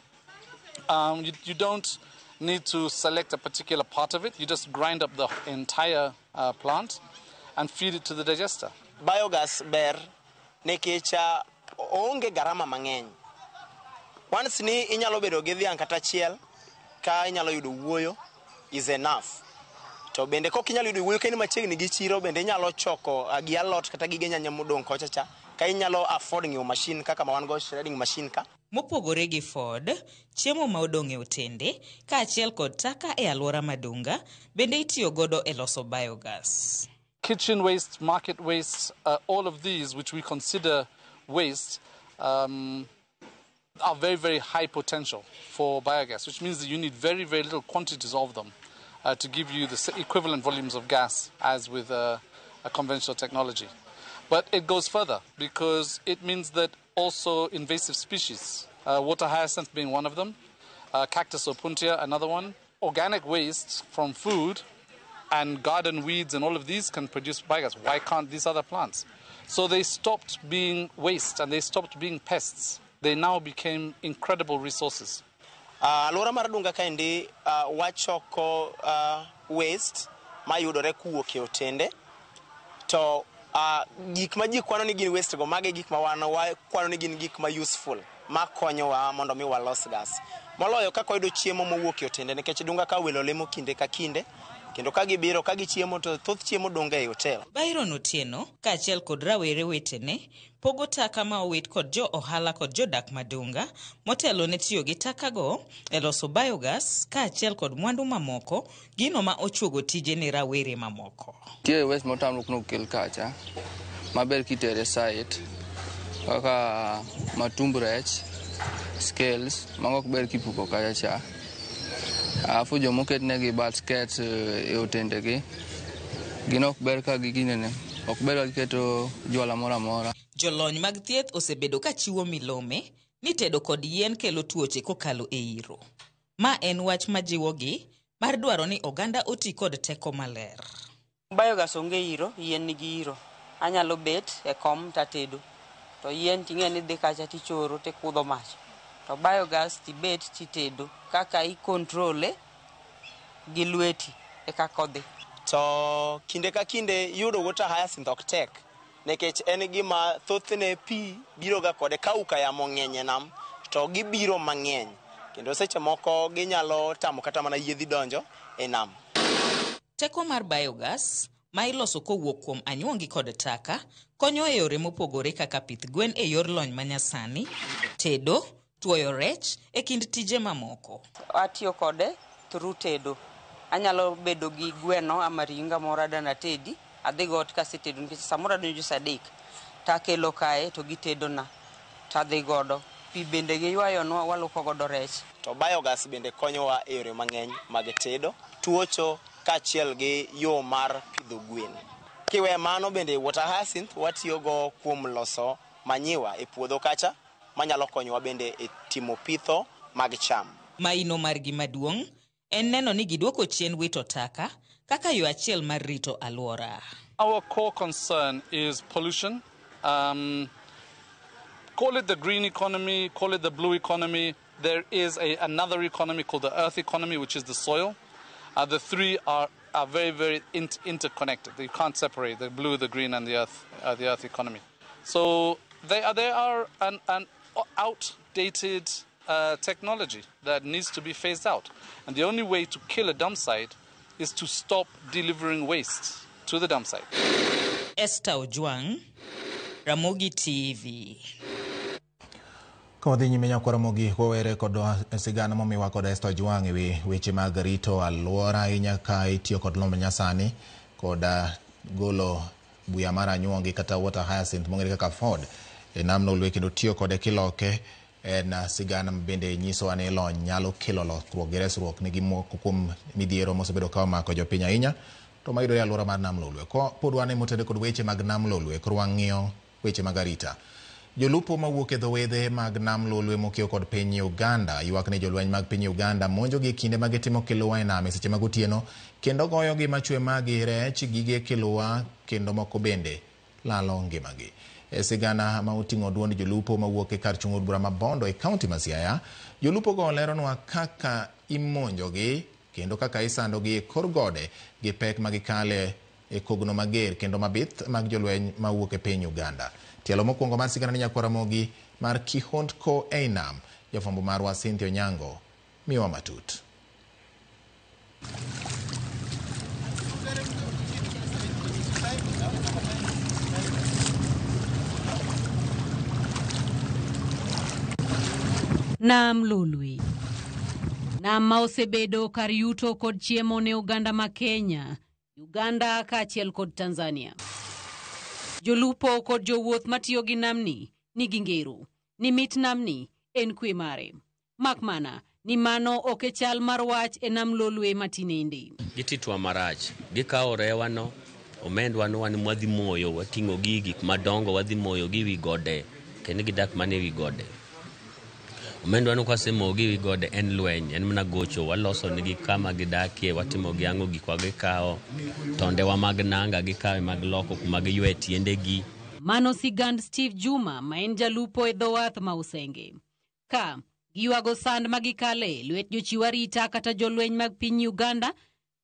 You don't need to select a particular part of it. You just grind up the entire plant and feed it to the digester. Biogas ber nikech onge garama mang'eny. Once ni inyalo bedo gi dhiang' kata achiel ka inyalo yudo wuoyo is enough. To bende kok inyalo yudo wuoyo ka in machiegni gi chiro bende inyalo choko gi alot kata gige nyanya modong' kocha cha ka inyalo afford ng'iewo machine kaka ma wan go shredding machine ka. Mopogore gi Ford, chiemo ma odong' e otende kaachiel kod taka e alwora Madunga bende itiyo godo e loso biogas. Kitchen waste, market waste, all of these which we consider waste are very, very high potential for biogas, which means that you need very, very little quantities of them to give you the equivalent volumes of gas as with a conventional technology. But it goes further because it means that also invasive species, water hyacinth being one of them, cactus opuntia, another one, organic waste from food and garden weeds and all of these can produce biogas. Why can't these other plants? So they stopped being waste and they stopped being pests. They now became incredible resources. Alwora mar Dunga kaendi wachoko waste mayudore kowuok e otende to gik ma ji kwano ni gin waste go mage gik ma wan wakwano ni gin gik ma useful ma konyowa mondo mi walos gas. Moloyo kaka wayudo chiemo mowuok e otende nikech Dunga ka welo lemo kinde ka kinde Kendo ka gibiro ka gichiemo to thoth chiemo dong' ga e hotel. Byron Otieno kaachiel kod rawere wetene pogo taka ma owit kod jo ohala kod jodak Madunga motelo ne tiyo gi takago e loso biogas kaachiel kod mwandu mamoko, gino ma ochuogo tije ne rawere mamoko. Nitie waste motamruok nokel kacha maber kitere site kaka matumb rech, scales mago ok ber kipuko kacha cha. Alafu jomoketnegi basket e otendegi gin ok ber ka giginene ok ber ka giketo jwala moro amora. Jolony mag thieth osebedo ka chiwo milome ni tedo kod yien kelo tuoche kokalo e iro. Ma en wach majiwogi mar dwaro ni oganda oti kod teko maler. Biogas onge iro, yien nigi iro. Anyalo bet e kom tatedo. To yien ting'e ni dhi kacha tichoro tikudho mach. To biogas tibet titedo kaka ikontrole gi lweti e kaka odhi. To kinde ka kinde yudo water hyacinth ok tek nikech en gima thothne pi biro ga kode ka auka yamo ng'eny e nam to gibiro mang'eny kendo seche moko ginyalo tamo kata mana yiedhi donjo e nam. Teko mar biogas ma iloso kowuok kuom anyuongi kod taka konyo e yore mopogore kaka pith gwen e yor lony manyasani, tedo, tuoyo rech e kind tije mamoko. Atiyo kode through tedo. Anyalo bedo gi gweno ama ringa moro adwa natedi, adhi go ot kasetedo nikech samoro adonjo saa 3 takelo kae to gitedona tadhi godo. Pi bende giywayonwa waluoko godo rech. To biogas bende konyowa e yore mang'eny mag tedo, tuocho kaachiel gi yo mar pidho gwen. Kiwe mano bende water hyacinth watiyogo kuom loso manyiwa e puodho kacha manyalo konyowa bende e timo pitho mag cham. Maino margi maduong' en neno ni giduoko chien wito taka kaka yo achiel mar rito alwora. Our core concern is pollution. Call it the green economy, call it the blue economy. There is another economy called the earth economy, which is the soil. The three are very, very interconnected. You can't separate the blue, the green, and the earth economy. So they are an outdated technology that needs to be phased out. And the only way to kill a dump site is to stop delivering waste to the dump site. Esther Ojwang, Ramogi TV. Ka wadhi nyime nyakwa Ramogi wawere kod sigana momiwa kod Esther Ojwang ewi weche mag rito alwora ahinya ka itiyo kod lony manyasani kod golo buya mar anyuongi kata water hyacinth mong'ere kaka Ford e nam Lolwe kendo tiyo kode kiloke en sigana bende nyisowa ni lony nyalo kelo lokruok gi resruok ne moko kuom midhiero mosebedo ka omako jopiny ahinya to mayudore e alwora mar nam Lolwe. Ko pod wan motede kod weche mag nam Lolwe, koro wang'iyo weche mag arita. Jolupo mawuok e dho wedhe mag nam Lolwe mokiewo kod piny Uganda ywak ni jolweny mag piny Uganda monjogi e kinde ma gitimo kiluwa e nam e seche mag otieno kendo goyogi machwe magi rech, gige kiluwa kendo moko bende lalo ngimagi. E sigana ma oting'o duond jolupo mawuok e kar chung' od bura ma Bondo e kaunti ma Siaya, jolupo go leronwa kaka imonjogi kendo kaka isandogi e kor gode gi pek ma gikale e kogno mager kendo mabith mag jolweny mawuok e piny Uganda. Tielo mokwongo mar sigana ni nyakwa Ramogi mar Kihondko ei nam, jafwambo marwa Cynthia Onyango miwa matut. Nam Lolwe. Nam ma osebedo kar yuto kod chiemo ne oganda ma Kenya, Uganda kaachiel kod Tanzania. Jolupo kod jowuoth matiyo gi namni nigi ngero ni mit namni en kwe mare. Mak mana ni mano ok e chal mar wach e nam Lolwe matinende. Gititwa marach, gikawo rewano, omendwa no wan mwadhi moyo, wating'o gi gik madongo wadhi moyo gi wi gode, kendo gidak mana e wi gode. Omendwa no kwasemoyo gi wi gode en lweny, en mana gocho, waloso negi kama gidakie, watimo gi ang'o, gikwa gikawo, tondewa mag nanga gikawo mag loko kuma giywe tiendegi. Mano sigand Steve Juma ma en jalupo e dho wath ma Usenge. Ka giywago sand ma gikale lwet jochiw arita kata jolweny mag piny Uganda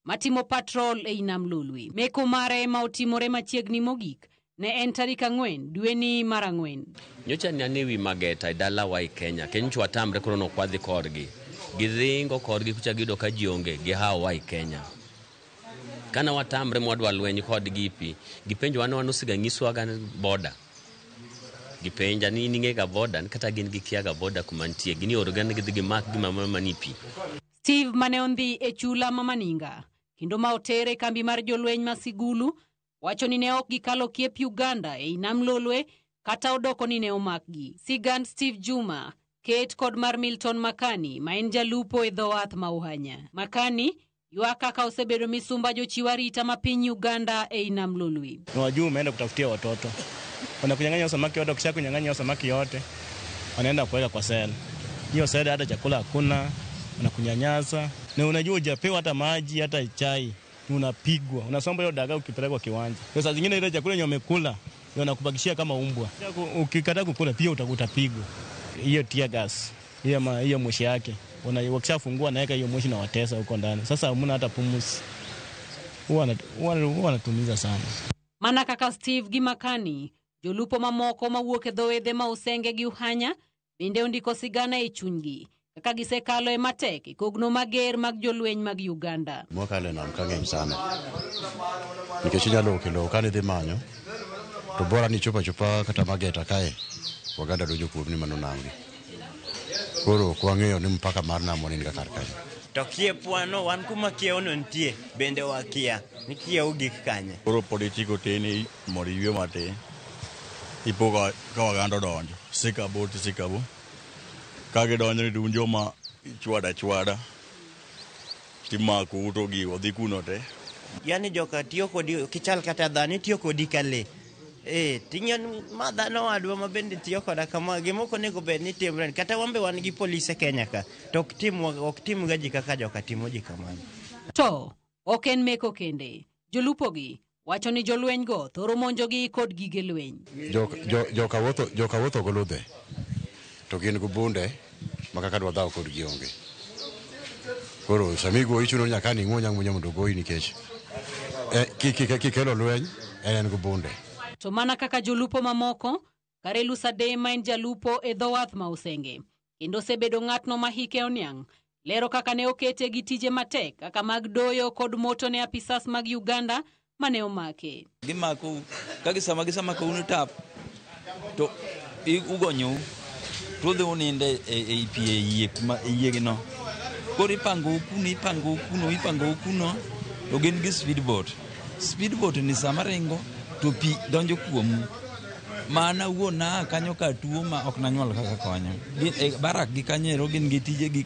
matimo patrol ei nam Lolwe. Meko mare ma otimore machiegni mogik ne en tarik 4 dweni mar 4. Nyocha ne an ewi Mageta e dalawa e Kenya, kendo nyocha watamre koro nok wadhi korgi. Giringo korgi kucha giyudo ka ji onge, gihawowa e Kenya. Kana watamre mwadwa lweny kodgi pi, gipenjowa ni wan osega nyiswaga boda. Gipenja ni in ing'e ga boda, ni kata gin gikia ga boda kuma nitie. Gini oroga ni gidhi gimak gima mani pi. Steve mane ondhi e chula ma Maninga kendo ma otere e kambi mar jolweny ma Sigulu wacho ni ne ok gikalo kiep Uganda ei Nam Lolwe kata odoko ni ne omakgi. Sigand Steve Juma ket kod mar Milton Makani ma en jalupo e dho wath ma Uhanya. Makani ywak kaka osebedo misumba jochiw arita ma piny Uganda ei Nam Lolwe. Wajua umeenda kutafutia watoto, wanakunyang'anya samaki yote. Wakisha kunyang'anya samaki yote, wanaenda kuweka kwa sel. Hiyo sel hata chakula hakuna, wanakunyanyasa na unajua hujapewa hata maji hata chai, unapigwa, unasomba hiyo dagaa ukipelekwa kiwanja. Saa zingine ile chakula yenye wamekula wanakubakishia kama umbwa. Ukikataa kukula pia utapigwa. Hiyo tear gas, hiyo moshi yake, wakishafungua naweka hiyo moshi na watesa huko ndani. Sasa hamna hata pumzi, huwa wanatumiza sana. Mana kaka Steve gi Makani, jolupo mamoko mawuok e dho wedhe ma Usenge gi Uhanya bende ondiko sigana e chunygi kaka gisekalo e matek e kogno mager mag jolweny mag Uganda. Mwakalo e nam ka ng'eny sana nikech inyalo kelo kane idhi manyo to bora ni chopo achopa kata Mageta kae, Waganda donjo kuomni mano namgi. Koro ok wang'eyo ni mpaka mar namwa ni kar kae. To kiepwano wan kuma kiewono nitie bende wakia ni kiewo gik kanye. Koro pod ichiko teni mondo iywe matin. Ipo ka Waganda odonjo sikabo to sikabo. Ka gidonjo ni to un joma ichwado achwada timako to gigo dhi kuno te. Yani joka tiyo kodi kichal kata dhano itiyo kodi ka lee. Ting'e ma dhano wadwa ma bende tiyo koda kama gima ok onego bed ni timre kata wan be wan gi polise Kenya ka to ok timga ji kaka joka timo ji kamano. To ok en meko kende, jolupogi wacho ni jolweny go thoro monjogi kod gige lweny. Joka wuotho gi ludhe to gin gi bunde ma kaka dwa dhaw kodgi onge. Koro sama igoyi chuno nyaka ni ing'uony ang'unya mondo ogoyi nikech kikelo lweny en gi bunde. To mana kaka jolupo mamoko, Karelu Sade ma en jalupo e dho wath ma Usenge kendo osebedo ng'atno ma hike oniang', lero kaka ne okete gi tije matek kaka mag doyo kod moto ne apisas mag Uganda mane omake. Gimako ka gisemako un tap to ugonyou to udhi uninde e pi e yie kuma e yiegino. Koro ipangou kuno to gin gi speedboat. Speedboat ni sama ringo to pi donjo kuomu. Mana wuon na kanyo ka tuo ma ok nanyuol kaka konyo. Barak gi kanyero gin gi tije gi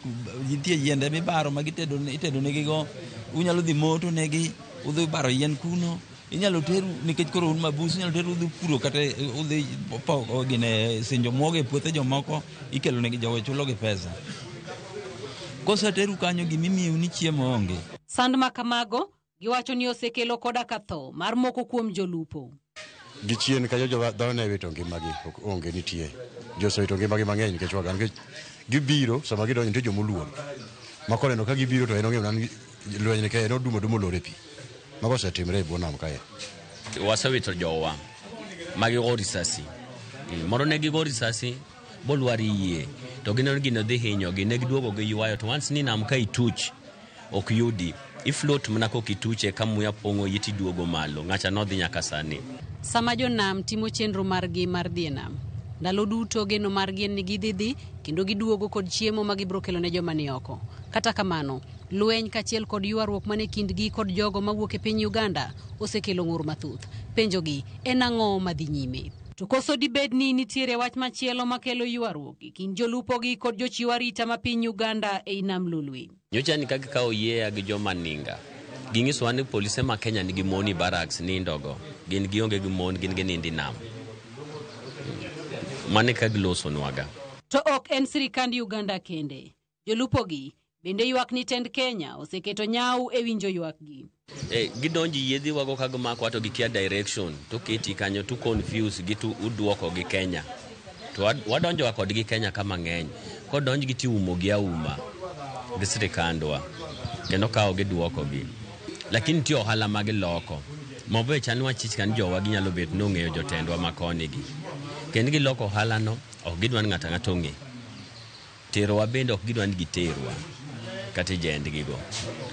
nitie yiende mibaro ma itedo negigo. Unyalo dhi moto negi, udhi baro yien kuno. Inyalo teru nikech koro un mabus, inyalo teru udhi puro kata udhi poko gine sinjo muogo e puothe jomoko, ikelo negi jogo chulo gi pesa. Koseteru kanyo gimimiu ni chiemo onge. Sand ma kamago giwacho ni osekelo koda ka tho mar moko kuom jolupo. Gichien kanyo dhano ne wito ngimagi, onge nitie. Josewito ngimagi mang'eny nikech Waganda nikech gibiro sama gidonjo nitie jomoluor. Ma koneno ka gibiro to en ong'eyo ni lweny ni kae en odumo dumo lor e pi. Mago osetimre e bwo nam kae. Wasewito jowa ma gigo risasi. Moro ne gigo risasi bolwar yie to gineno gino dhi hinyogi ne giduogo giywayo to once ni nam ka ituch ok yudi. Ifloat mana kok ituche ka muya pong'o yi tiduogo malo. Ng'acha nodhi nyaka sani. Sama jonam timo chenro margi mar dhi e nam, ndalo duto geno margi en ni gidhi dhi kendo giduogo kod chiemo ma gibiro kelo ne joma ni oko. Kata kamano, lweny kaachiel kod ywaruok mane kindgi kod jogo mawuok e piny Uganda osekelo ng'ur mathoth. Penjogi en ang'o madhi nyime? To koso dibed ni nitiere wach machielo makelo ywaruok e kind jolupogi kod jochiw arita ma piny Uganda ei Nam Lolwe? Nyocha ni ka gikawo yieya gi joma ninga, ginyisowa ni polise ma Kenya nigi mon e barracks nindogo. Gin gionge gi mon, gin ginindo nam. Mano e ka gilosonwaga. To ok en sirikand Uganda kende. Jolupogi bende ywak ni tend Kenya oseketo nyau e winjo ywakgi. Gidonjo yiedhi wago ka gimako to gikia direction to keti kanyo to confuse gi to uduoko gi Kenya. To wadonjo kodgi Kenya ka mang'eny. Kodonj gi tiumo gi auma gi sirikandwa kendo kawo giduoko gi. Lakini nitie ohala ma giloko. Mabe chal ni wachich kan jowa ginyalo bet nong'eyo jotendwa ma koni gi. Kendo giloko ohala no, ok gidwa ni ng'ato ang'ata ong'e. Terowa bende ok gidwa ni giterwa. Kata e jendgi go.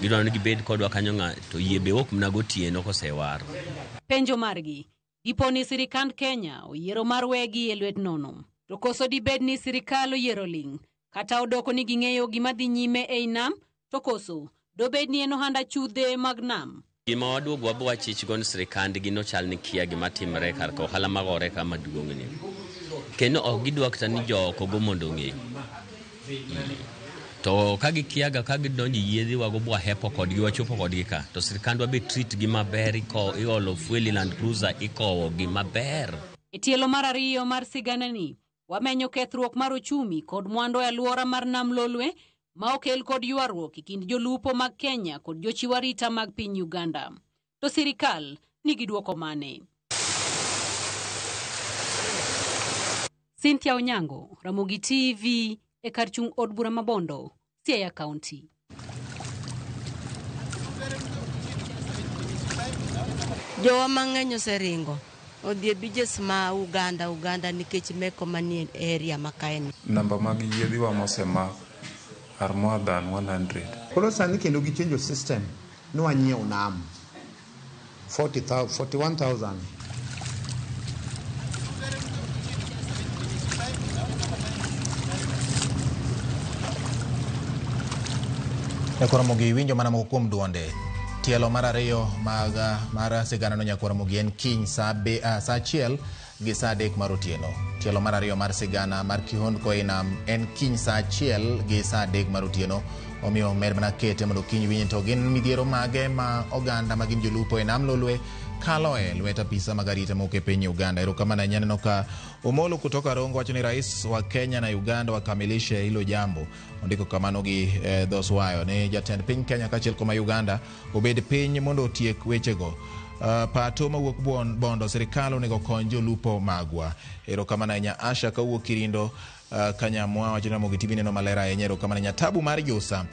Gidwaro ni gibed kodwa kanyo ng'a to yie be ok mana gotieno kosewar. Penjo margi, dipo ni sirikand Kenya oyiero mar wegi e lwet nono. To koso dibed ni sirikal oyiero ling', kata odoko ni ging'eyo gima dhi nyime ei nam, to koso dobed ni en ohand achudhe mag nam. Gima waduogo wabo wachich go ni sirikandgi nochal ni kia gima timre kar ka ohala magore ka maduong' ni. Kendo ok gidwa kata ni jooko go mondo ong'e. To ka gikiaga ka gidonjo e yiedhi wago bwahepo kodgi wachopo kodgi ka to sirikandwa be treat gi maber iolo fuel e Land Cruiser ikowo gi maber. E tielo mar ariyo mar siganani, wamenyo kethruok mar ochumi kod mwandu e alwora mar Nam Lolwe ma okel kod ywaruok e kind jolupo mag Kenya kod jochiw arita mag piny Uganda. To sirikal nigi dwoko mane? Cynthia Onyango, Ramogi TV, e kar chung' od bura ma Bondo, Siaya County. Jowa mang'eny oseringo odhi e beaches ma Uganda nikech meko manie area ma kaeni. Namba mag yiedhiwa mosemak are more than 100. Koro sani kendo gichenjo system ni wanyiew nam 41,000. Nyakwar Ramogi winjo mana moko kuom duonde. Tielo mar ariyo mar sigana no Nyakwar Ramogi en kiny saa 1 gi saa 3 mar otieno. Tielo mar ariyo mar sigana mar kihondko e nam en kiny saa 1 gi saa 3 mar otieno. Omiyo med mana kete mondo kiny winj to gin midhiero mage ma oganda ma gin jolupo e nam Lolwe kalo e lwet apisa mag arita mowuok e piny Uganda. Erokamano ahinya. Aneno ka Omolo kutoka Rongo wacho ni rais wa Kenya na Uganda wakamilishe hilo jambo. Ondiko kamano gi dho Swayo ni jatend piny Kenya kaachiel kod ma Uganda obed piny mondo otiek wechego. Pato mawuok Bondo, sirikal onego okony jolupo magwa. Erokamano ahinya. Asha kawuok Kirindo Kanyamwa wacho ni Ramogi TV neno maler ahinya. Erokamano ahinya. Tabu mar Josa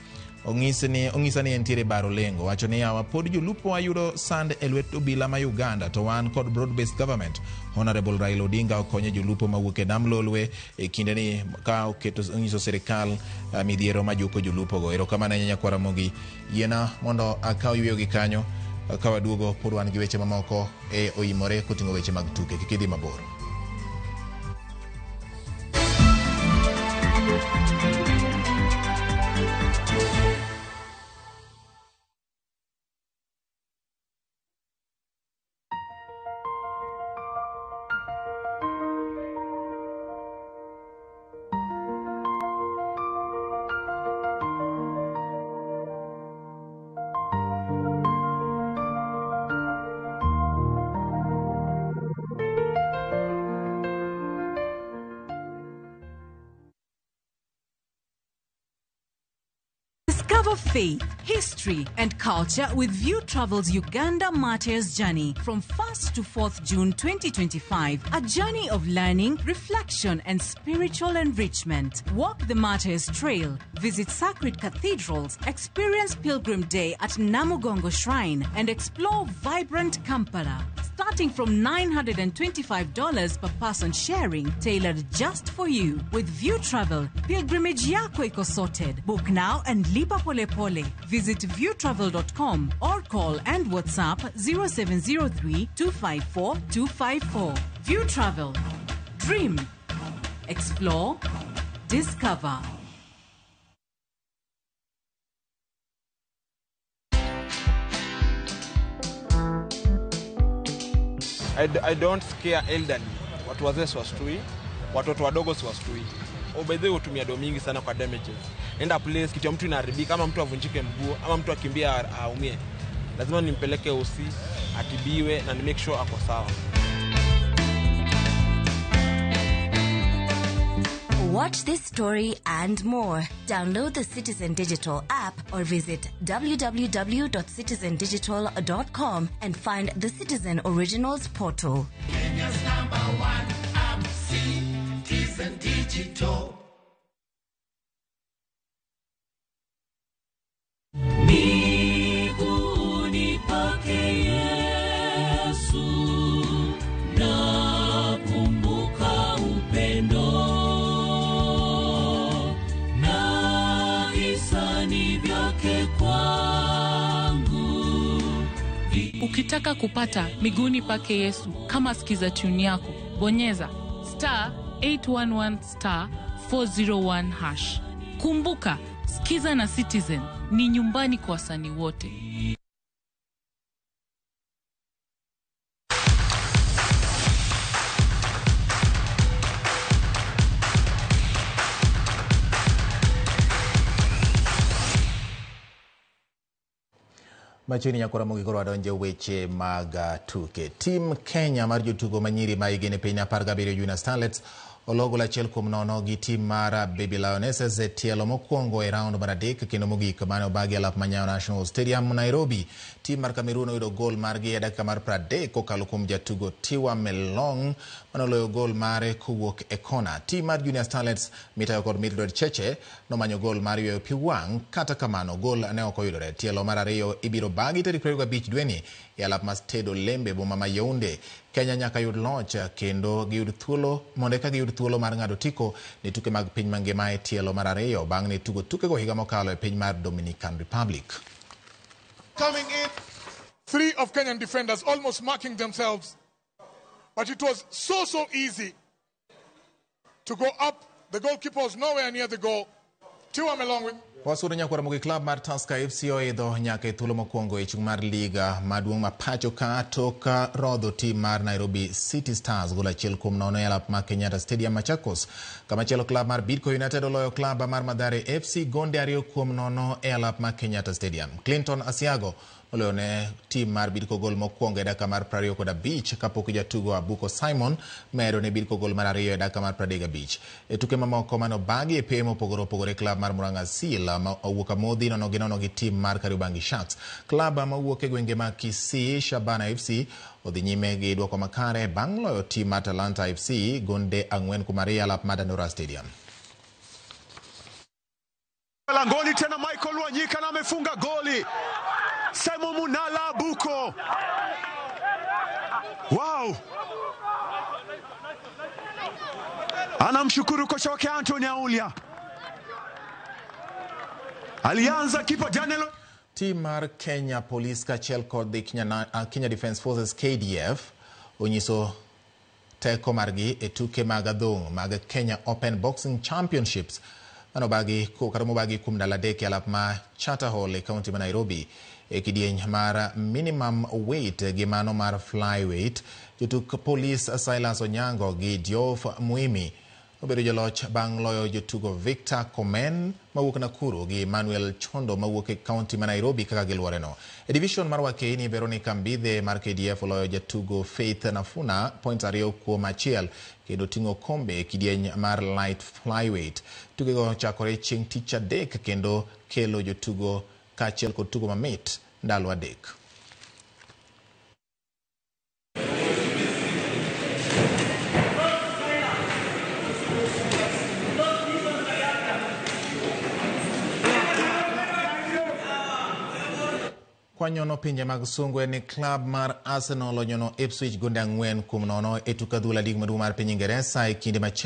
ong'isa ni entiere Baro Lengo wacho ni yawa pod jolupo wayudo sand e lwet obila ma Uganda to wan kod broad based government. Honorable Raila Odinga okonyo jolupo mawuok e nam Lolwe e kinde ni ka oketo onyiso sirikal midhiero majuko jolupo go. Erokamano ahinya Nyakwar Ramogi. Yiena mondo akaw yweyo gi kanyo ka waduogo pod wan gi weche mamoko e oimore koting'o weche mag tuke. Kik idhi mabor. Discover faith, history, and culture with View Travel's Uganda Martyrs Journey from 1st to 4th June 2025. A journey of learning, reflection, and spiritual enrichment. Walk the Martyrs Trail, visit sacred cathedrals, experience Pilgrim Day at Namugongo Shrine, and explore vibrant Kampala. Starting from $925 per person sharing, tailored just for you. With View Travel, pilgrimage yako iko sorted. Book now and lipa pole pole. Visit viewtravel.com or call and WhatsApp 0703 254 254. View Travel. Dream. Explore. Discover. I don't scare elderly. Watu wazee siwashtui, watoto wadogo siwashtui. Oh, by the way, hutumia do mingi sana kwa damages. Enda place kitu ya mtu inaharibika, ama mtu avunjike mguu, ama mtu akimbia aumie. Lazima nimpeleke OC, atibiwe na ni make sure ako sawa. Watch this story and more. Download the Citizen Digital app or visit www.citizendigital.com and find the Citizen Originals portal. Kenya's number one app, Citizen Digital. Miguuni pake Yesu, nakumbuka upendo na hisani vya Ukitaka kupata Miguuni Pake Yesu kama skiza tune yako, bonyeza star 811 star 401 hash. Kumbuka, Skiza na Citizen ni nyumbani kwa wasanii wote. Machiegni nyako Ramogi koro wadonje weche mag tuke. Team Kenya mar jotugo manyiri ma higni piny 17 Junior Starlets olo gol 1-0 gi tim mar Baby Lionesses e tielo mokwongo e round mar 3 kendo mogik mane obagi e alap ma Nyayo National Stadium, Nairobi. Tim mar Cameroon oyudo gol margi e dakika mar 30 kokalo kuom jatugo Tiwa Melong mane oloyo gol mare kowuok e kona. Tim mar Junior Starlets mitayo kod Mildred Cheche nomanyo gol mar yweyo pi wang', kata kamano gol ne ok oyudore. Tielo mar 2 ibiro bagi tarik 25 dweni e alap mar Stade Olembe boma ma Yaounde. Kenya nyaka yud loch kendo giyud thuolo mondo eka giyud thuolo mar ng'ado otiko ne tuke mag piny mangima e tielo mar 2 bang' ne tugo tukego higa mokalo e piny mar Dominican Republic. Coming in, 3 of Kenyan defenders almost marking themselves, but it was so easy to go up. The goalkeeper was nowhere near the goal. Tiwa Melong with Wasudo nyako Ramogi Club mar Tusker FC oidho nyaka e thuolo mokwongo e chung' mar liga maduong' ma pacho ka tok rodho tim mar Nairobi City Stars gol 1-0 e alap mar Kenyatta Stadium Machakos. Kamachielo club mar Bidco United oloyo club mar Mathare FC gonde 2-0 e alap mar Kenyatta Stadium. Clinton Asiago oloyo ne tim mar Bidco gol mokwongo e dakika mar 25 kapok jatugo Abuko Simon medo ne Bidco gol mar 2 e dakika mar 35. E tuke mamoko mane obagi e pewe mopogore opogore, club mar Murang'a Seal ma owuok Amodhi 0-0 gi tim mar Kariobangi Sharks. Club mawuok e gwenge mag Kisii, Shabana FC odhi nyime gi duoko makare bang' loyo tim mar Talanta FC gonde 4-2 alap mar Dandora Stadium. Langoni tena Michael Wanyika na amefunga goli. Simon Munala Abuko. Wow. Anamshukuru kocha wake Anthony Aulia. Alianza kipa Daniel. Tim mar Kenya Police kaachiel kod the Kenya Defence Forces KDF onyiso teko margi e tuke mag adhong' mag Kenya Open Boxing Championships mane obagi kata mobagi kuom ndalo 3 e alap ma Charter Hall e kaunti ma Nairobi. E kidieny mar minimum weight gi mano mar flyweight, jotuk Police Silas Onyango gi Diof Muimi obedo joloch bang' loyo jotugo Victor Komen mawuok Nakuru gi Emmanuel Chondo mawuok e kaunti ma Nairobi kaka giluoreno. E division mar wakeini, Veronica Mbithe mar KDF oloyo jatugo Faith Nafuna points 2-1 kendo ting'o kombe e kidieny mar light flyweight. Tukego chakore chieng' tich adek kendo kelo jotugo kaachiel kod tugo mamit ndalo 3. Kwanyono pinje mag sungu ni club mar Arsenal onyono Ipswich gonde 4-0 e tuk adhula lig maduong' mar piny Ingeresa e kinde machiegni.